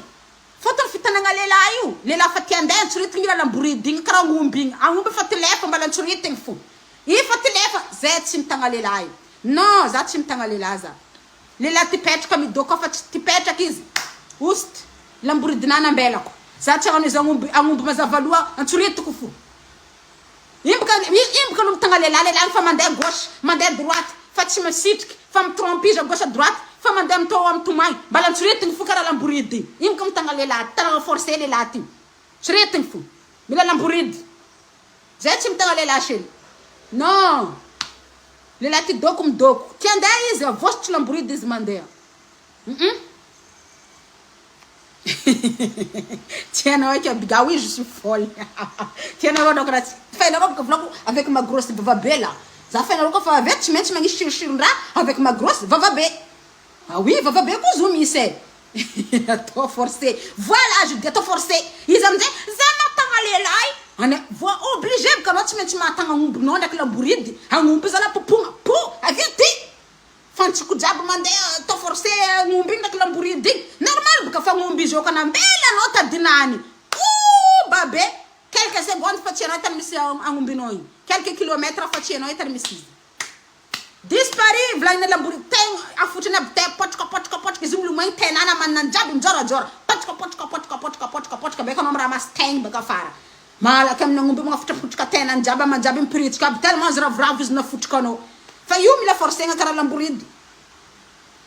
Fôtony fitanagna lehilahy io, lehilahy fa tia andeha antsoritigny mila lamboridi igny karaha aomby igny. Aomby fa ty lefa mbala antsoritigny fo. Io fa ty lefa, zay tsy mitagna lehilahy. Non, za tsy mitagna lehilahy za. Lehilahy ty petraka midoko fa tsy ty petraka izy. Ost, lamboridinana ambelako. Za tsy hagnano izy agnomby agnomby mazava loha antsoritiko fo. Imboka imboka no mitagna lehilahy, lehilahy fa mandeha gauche, mandeha droite, fa tsy misitriky, fa mitrompe izy à gauche à droite, fa mandeha mitao amy tomagny, mbala antsoritiny fo karaha lamboridi. Imboka mitagna lehilahy, tagna forcé lehilahy ty. Tsoritiny fo. Mila lamboridi. Zay tsy mitagna lehilahy chérie. Non. Lehilahy ty doko midoko. Ty andeha izy, avosotry lamboridi izy mandeha. Tianao eky Abiga oui je suis folle tianareo anao karaha tsy fa ianareo boka volako avec ma grosse vava be là za fa ianareo koa fa avy eto tsy maintsy magnisy sirotsiron-draha avec ma grosse vava be ah oui vava be koa zo misy e atao forcé voilà je dis atao forcé izy aminjay za mahatagna lehilahy ana voa obligé boka anao tsy maintsy mahatagna agnombinao ndraiky lamboridy agnomby io zalahy popogna po avia aty Fantsiko jiaby mandeha atao forcé agnomby igny ndraiky lamboridy igny normal boka fa agnomby izy io ka nambela anao tadinany ooh babe quelques secondes fa tsy hainao tany misy agnombinao igny quelques kilomètres fa tsy hainao tany misy izy disparu volagnina lamboridy tegna afotrany aby tegna potraka potraka potraka izy io milomagny tenana amanina jiaby mijorajora potraka potraka potraka potraka potraka potraka beka anao miramasy tegna baka afara Malaky amin'ny agnomby magnafotrafotraka tenany jiaby aman jiaby mipiritsika aby tellement izy ravoravo izy nafotrika anao fa io mila forcegna karaha lamboridy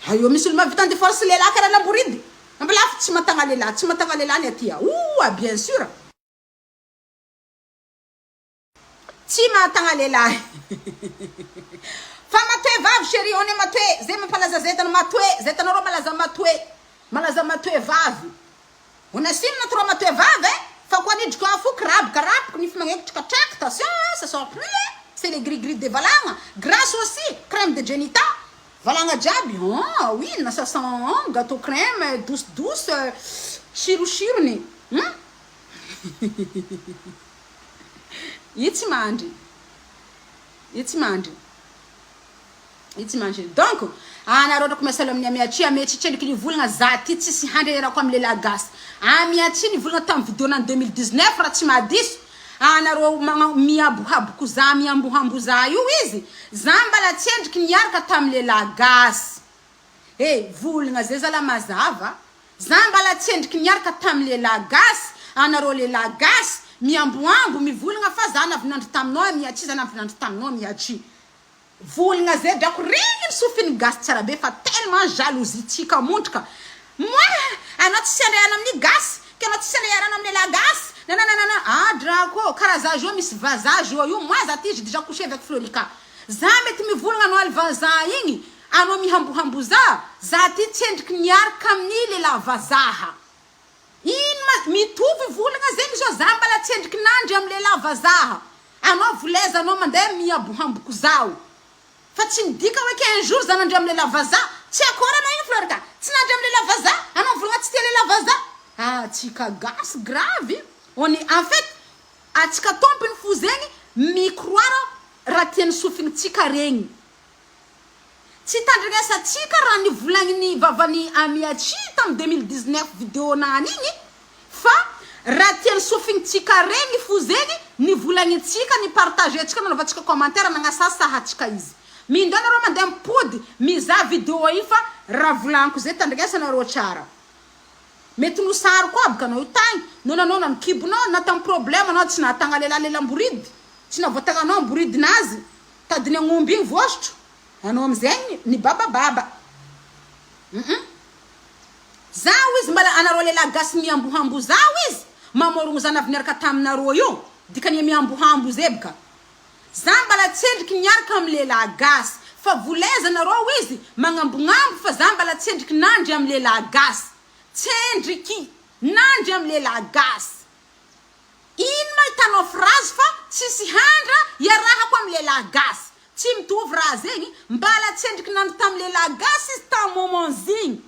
ha io misy olo mahavita andeha force lehilahy karaha lamboridy ambilafy tsy matagna lehilahy tsy matagna lehilahy ny aty a ouah bien sur tsy mahatagna lehilahy fa matoe vavy chérie on est matoe zay mampalaza zay tany matoe zay tanareo malaza matoe malaza matoe vavy Ho nasinina trois matoe vava eh! Fa koa nidriko afo crabe karapoko nify magnekitry katraky attention eh ça sort plus eh! C'est les gris gris de valagna grasse aussi crème de Jenita valagna jiaby ah oui na ça sent gâteau crème douce douce shiroshirony hum io tsy mandry io tsy mandry. I tsy manger donc anareo drako miasa amin'ny amiatry amiatry tsendriky nivolagna za ty tsisy handrerako amin'ny lehilahy gasy amiatry nivolagna tamin'ny video nany 2019 raha tsy mahadiso anareo magna mihabohaboko za mihambohambo za io izy za mbala tsendriky niaraka tamin'ny lehilahy gasy eh volagna zay zala mazava za mbala tsendriky niaraka tamin'ny lehilahy gasy anareo lehilahy gasy mihambohambo mivolagna fa za navinandro taminao amiatry za navinandro taminao amiatry Volagna zay drako regny ny sofiny gasy tsara be fa tellement jalousie tsika montrika moi anao tsisy andreana amin'ny gasy ke anao tsisy andrearana amin'ny lehilahy gasy nananana ah drako ô karaha za zao misy vazaha zao io moi za ty j'ai déjà couché avec Florica za mety mivolagna anao aly vazaha igny anao mihambohambo za za ty tsendriky miaraka amin'ny lehilahy vazaha Ino ma mitovy volagna zegny zao za mbala tsendriky nandry am lehilahy vazaha anao volaiza anao mandeha mihabohamboko zaho fa tsy midika hoe ke un jour za nandry am lehilahy vazaha tsy akôry anao igny fleur ka tsy nandry am lehilahy vazaha anao mivolagna tsy tia lehilahy vazaha atsika gasy grave on est en fait atsika tompony fo zegny mi croire raha tiany sofigny tsika regny Tsy tandrinesantsika raha nivolagnin'ny vavan'i Amiachi tam 2019 video nany igny fa raha tian'ny sofintsika regny fo zegny nivolagnintsika ni-partager-tsika nanaovantsika commentaire nagnasasahantsika izy. Mindao nareo mandeha mipody mizaha video igny fa raha volagniko zay tandrignesanareo tsara. Mety nosariko aby ka anao io tagny, nao nanao na ny kibonao na tam problème anao tsy nahatagna lehilahy lelam-boridy, tsy navoatagnanao amboridinazy. Tadiny agnomby igny voasotro anao amizegny nibabababa hum zaho izy mbala anareo lehilahy gasy miambohambo zaho izy mamorogno za navy niaraka taminareo io dikany miambohambo zebka za mbala tsendriky niaraka amy lehilahy gasy fa volaiza nareo izy magnambognambo fa za mbala tsendriky nandry amy lehilahy gasy tsendriky nandry amy lehilahy gasy Ino ma hitanao phrase fa tsisy handra iarahako am lehilahy gasy. Tsy mitovy raha zegny, mbala tsendriky nandro tam lehilahy gasy izy tam moment zigny.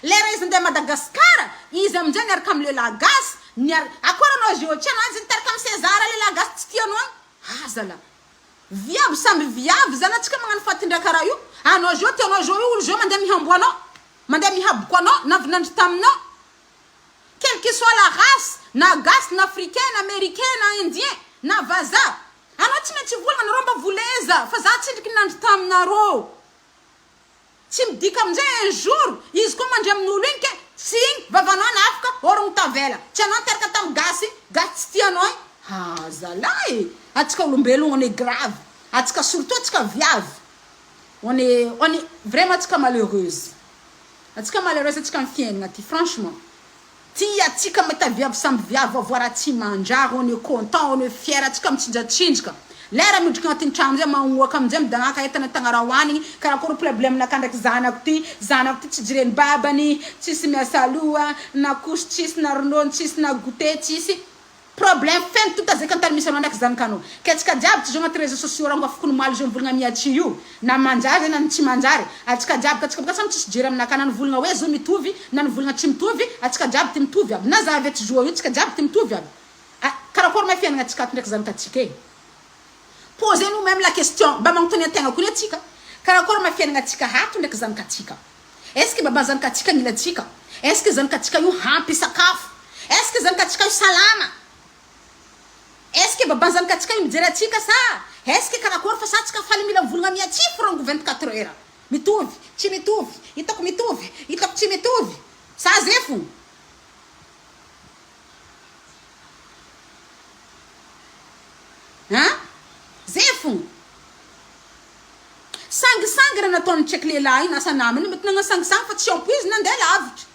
Lera izy ndeha Madagascar, izy amizay niaraka am lehilahy gasy, niar akory anao Géo tsy anao izy nitarika am César lehilahy gasy tsy tianao agny. Aza la. Viavy samby viavy zany atsika magnano fatindra karaha io, anao Géo tianao Géo io olo Géo mandeha mihambo anao, mandeha mihaboko anao, navy nandro taminao. Quel que soit la race, na gasy na africain na americain na indien na vazaha, anao tsy maintsy hivolagna anareo mba voleza fa za tsindriky nandry taminareo. Tsy midika aminjay un jour izy koa mandry amin'olo igny ke tsy igny vavanao nafaka orogno tavela, tsy anao niteraka tam gasy igny, gasy tsy tia anao igny, haa zalahy e, atsika olombelogno on est grave, atsika surtout atsika viavy on est on est vraiment atsika malheureuse. Atsika malheureuse atsika am fiainagna ty franchement ty atsika mahita viavy samby viavy voara tsy mandrara on est content on est fier atsika mitsinjatsinjaka. Lera midriky agnatin'ny tragno zay magnohaka aminjay midagnaka entana tagnara hoanigny karakory problème naka ndraiky zanako ty, zanako ty tsy jireny babany, tsisy miasa loha, na couche tsisy na ronono tsisy na goûter tsisy. Problème feno tout azeka antany misy anao ndraiky zanakanao. Ke atsika jiaby tsy zo agnaty réseaux sociaux rango afoko nomaly zo mivolagna miatsia io na manjary zay na ny tsy manjary atsika jiaby ka atsika boka samy tsisy jery aminaka na nivolagna hoe zo mitovy na nivolagna tsy mitovy atsika jiaby ty mitovy aby na za avy atsy zo io tsika jiaby ty mitovy aby a karakory ma fiainagna atsika ato ndraiky zanakatsika e posez nous même la question mba magnontania tegna koa ny atsika karakory ma fiainagna atsika ato ndraiky zanakatsika. Est ce que baba zanakatsika mila antsika? Est ce que zanakatsika io hampy sakafo? Est ce que zanakatsika io salama? Est ce que baba zanakatsika io mijery antsika sa est ce que karakory fa sa tsika faly mila mivolagna miatsifo rango 24 heures? Mitovy, tsy mitovy, hitako mitovy, hitako tsy mitovy. Sa ze fo? Hein? Ze fo? Sangisangy raha nataon'ny tsaiky lehilahy iny asa namany io mety nagnano sangisangy fa tsy ampoiziny nandeha lavitra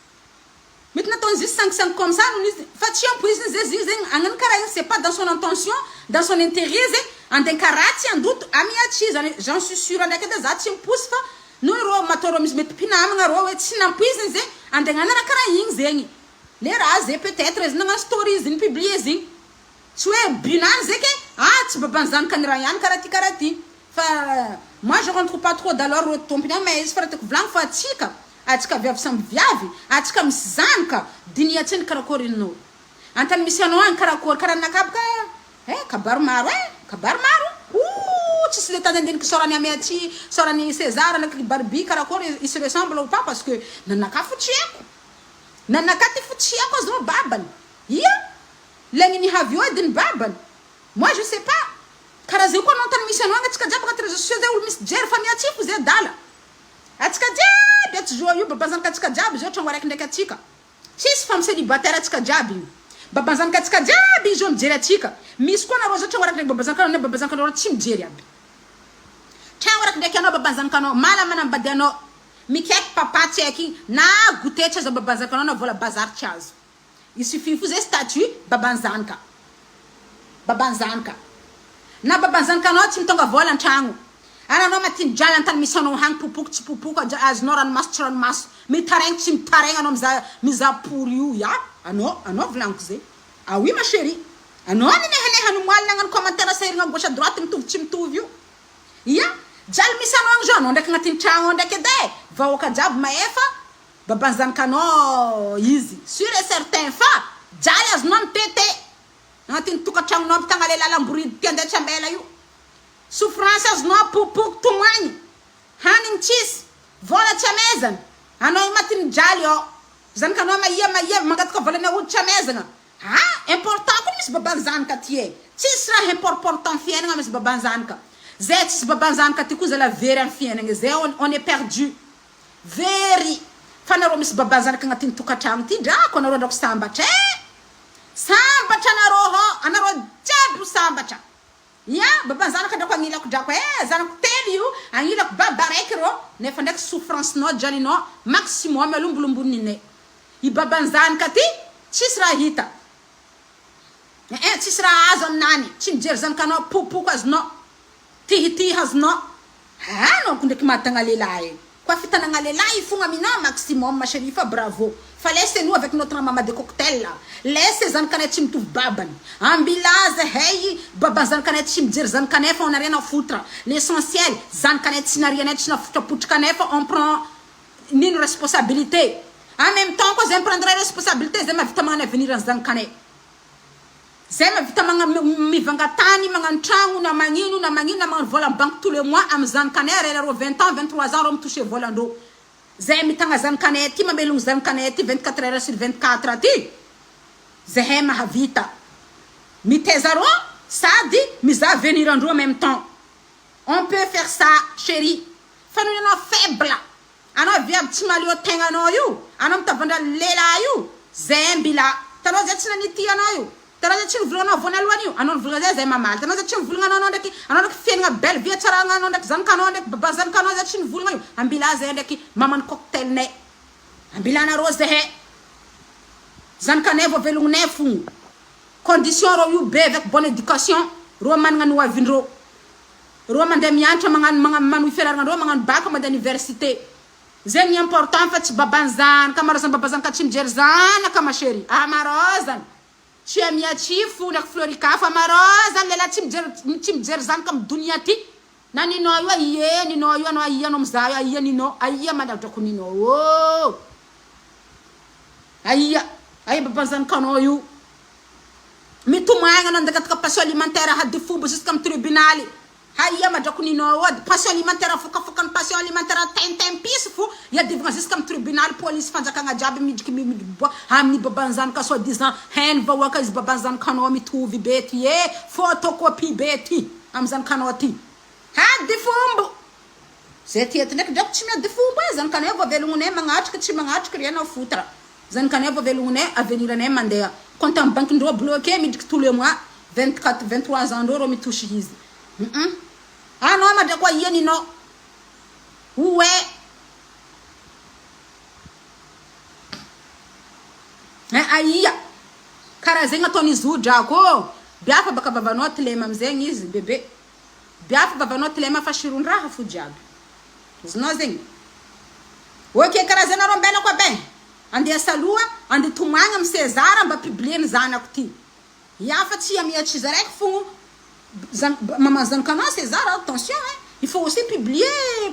mety nataony juste sangisangy comme ça noho izy fa tsy ampoiziny zay izy zegny hagnano karaha igny c'est pas dans son intention dans son intérêt zegny andeha ankaratsy handoto amiatry zany j'en suis sur ndraiky edy za tsy miposy fa noho rô matoa rô misy mety mpinamagna rô hoe tsy nampoiziny zegny andeha hagnano raha karaha igny zegny le raha zay peut être izy nagnano story izy ni-publier izy igny Tsy hoe but-nany zay ke ah tsy baban'ny zanakany raha ihany karaha ty karaha ty fa moi je rentre pas trop dans leur tompony agny mais izy fa raha tiako volagny fa atsika atsika viavy samby viavy atsika misy zanaka dinihantsena karakôry ianao antany misy anao agny karakôry karaha ninakahy boka eh kabary maro eh kabary maro ooh tsisy le tany andiniky sôrany Amiatsy sôrany César ndraiky Barbie karakôry ils se ressemblent ou pas parce que nanakahy fo tsy haiko nanakahy ty fo tsy haiko azonao babany ia Ilay nini havy eo edy ny babany? Moi je sais pas! Karaha zay koa anao tany misy anao agny atsika jiaby agnaty réseaux sociaux zay olo misy jery fa mihatsifo zay adala! Atsika jiaby atsy joa io babanzanaka atsika jiaby zao tragno araiky ndraiky atsika tsisy femme célibataire atsika jiaby io babanzanaka atsika jiaby io zao mijery atsika misy koa nareo zao tragno araiky ndraiky babanzanaka anao babanzanakanao reo tsy mijery aby tragno araiky ndraiky anao babanzanakanao mala manambady anao mikaiky papa tsy aiky igny na goûter tsy azo babanzanakanao na vola bazary tsy azo Il suffit fo zay statut babanzanaka babanzanaka na babanzanakanao tsy mitonga vola antragno ary anao maty mijaly antany misy anao hagny popoko tsy popoko azonao ranomaso tsy ranomaso mitaraigny tsy mitaraigny anao mizaha mizaha pory io ya anao anao volagniko zay ah oui ma chérie anao ninehaneha nomoaly nagnano commentaire sahiragna gauche à droite mitovy tsy mitovy io ya jaly misy anao agny zao anao ndraiky agnatin'ny tragno ao ndraiky edy e vahoaka jiaby mahefa Baban'ny zanakanao izy sur et certain fa jaly azonao mitete agnatin'ny tokantragnonao mpitagna le lalam-boridy ty andeha tsy ambela io souffrance azonao popoky tomagny hanigny tsisy vola tsy amezana anao io maty mijaly ao zanakanao mahia mahia mangataka volana aody tsy amezagna ah important koa misy baban'ny zanaka ty e tsisy raha imporportant fiainagna misy baban'ny zanaka zay tsisy baban'ny zanaka ty koa zala very amin'ny fiainagna zay on est perdu Very! Fa nareo misy baba zanaka agnatin'ny tokatragno ty drako anareo drako sambatra eh! Sambatra anareo hô! Anareo jiaby ho sambatra! Ya! Baba zanaka drako agnilako drako eh! Zanako telo io agnilako baba raiky rô nefa ndraiky souffrance nao jalinao maximum alombolomboninay i baban-zanaka ty tsisy raha hita eh eh tsisy raha azo aminany tsy mijery zanakanao popoko azonao Tihitiha azonao Haa anao ko ndraiky mahatagna lehilahy e Koa fitanagna lehilahy ifogna aminao maximum ma chérie fa bravo Fa laisse nous avec notre mama de cocktail Laisse zanakanay tsy mitovy babany Ambilaza hey Baban'ny zanakanay tsy mijery zanakanay fa on a rien à foutre L'essentiel zanakanay tsy narianay tsy nafotrapotrakanay fa on prend nino responsabilité En même temps koa zay mi-prendre responsabilité zay mahavita magnano avenir ny zanakanay Zay mahavita magna mivanga tany magnano tragno na magnino na magnino na magnano vola am banky tous les mois am zanakanay ary nareo 20 ans 23 ans reo mi-toucher volandreo zay mitagna zanakanay aty mamelogno zanakanay aty 24 heures sur 24 aty zahay mahavita mitaiza reo sady mizaha avenir andreo en même temps on peut faire ça chérie fa noho ianao faible Anao viavy tsy mahaleo tegna anao io, anao mitavandra lehilahy io, zay mbila, tanao zay tsy nanitia anao io, tanao zay tsy nivolagna anao voanalohany io, anao nivolagna zay zay mamaly, tanao zay tsy nivolagna anao anao ndraiky, anao ndraiky fiainagna belle vie tsara anao ndraiky zanakanao ndraiky baban'ny zanakanao zay tsy nivolagna io, ambila zay ndraiky maman'ny cocktail nay, ambila anareo zahay, zanakanay vao velognonay fogna, condition reo io be avec bonne éducation, reo managna ny hoavindreo. Reo mandeha mianatra magnano magnano manohy fianaragna ndreo magnano bac mandeha université. Zegny ny important fa tsy baban'zanaka amarozany babazanaka tsy mijery zanaka ma chérie amarozany tsy amiatsia fo ndraiky Florica fa amarozany lehilahy tsy mijery tsy mijery zanaka am donia ty na ninao io aie ninao io anao aia anao mizaha io aia ninao aia mandradrako ninao oo aia aia baban'zanakanao io mitomagny anao ndakataka pension alimentaire hady fomba jusqu'à am tribunaly Aia madrako ninao ady pension alimentaire afokafokany pension alimentaire tintin piso fo iadivagna jusqu'à am tribunal police fanjakagna jiaby midriky miboa aminy babanzanaka soit disant hainy vahoaka izy babanzanakanao mitovy be ty e photocopie be ty am zanakanao ty ady fombo zay ty eto ndraiky drako tsy miady fombo e zanakanay voavelognonay magnatriky tsy magnatriky rien à foutre zanakanay voavelognonay avenir anay mandeha compte am banque ndreo bloqué midriky tous les mois 24 23 ans ndreo reo mitosy izy Hum anao madrako aia ninao oe eh aia karaha zegny ataon'izy io drako ô biafa baka vavanao tlema amizegny izy bebe biafa vavanao tlema fa sirondraha fo jiaby azonao zegny ok karaha zegny nareo ambelako aby eh andeha saloha andeha tomagny amy Cesar mba publier ny zanako ty Ya fa tsy amiha tsy zaraiky fogno zan maman zanakanao César attention hein il faut aussi publier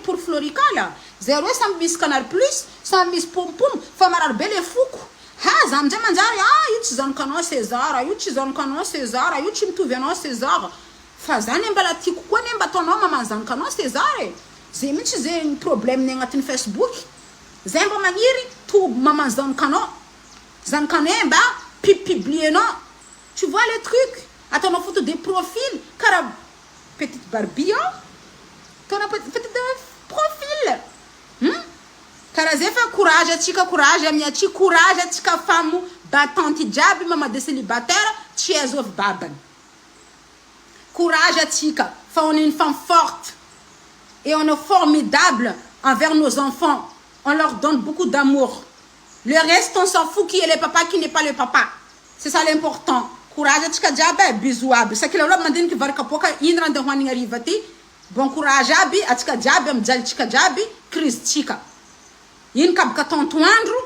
pour Florica là zay roe samy misy canal plus samy misy pom pom fa marary be le foko ha za amizay manjary ah io tsy zanakanao César io tsy zanakanao César io tsy mitovy anao César fa za ne mbala tiako koa ne mba ataonao maman zanakanao César e zay mihitsy zegny problème ny agnatin'ny Facebook zay mba magniry to maman zanakanao Zanakanay mba pi-publier-nao tu vois le truc ataonao photo de profil karaha petite Barbie an ataonao photo de profil hum karaha zay fa courage atsika courage amiatsy courage atsika famo battante jiaby mama de célibataire tsy azovy babany courage atsika fa on est une femme forte et on est formidable envers nos enfants on leur donne beaucoup d'amour Le reste on s'en fout qui est le papa qui n'est pas le papa c'est ça l'important courage atsika jiaby e bisous aby sakila olo mandiniky vary kapoaka ino raha andeha hoanigny hariva ty bon courage aby atsika jiaby amy jalitsika jiaby crise tsika ino kabaka atao antoandro.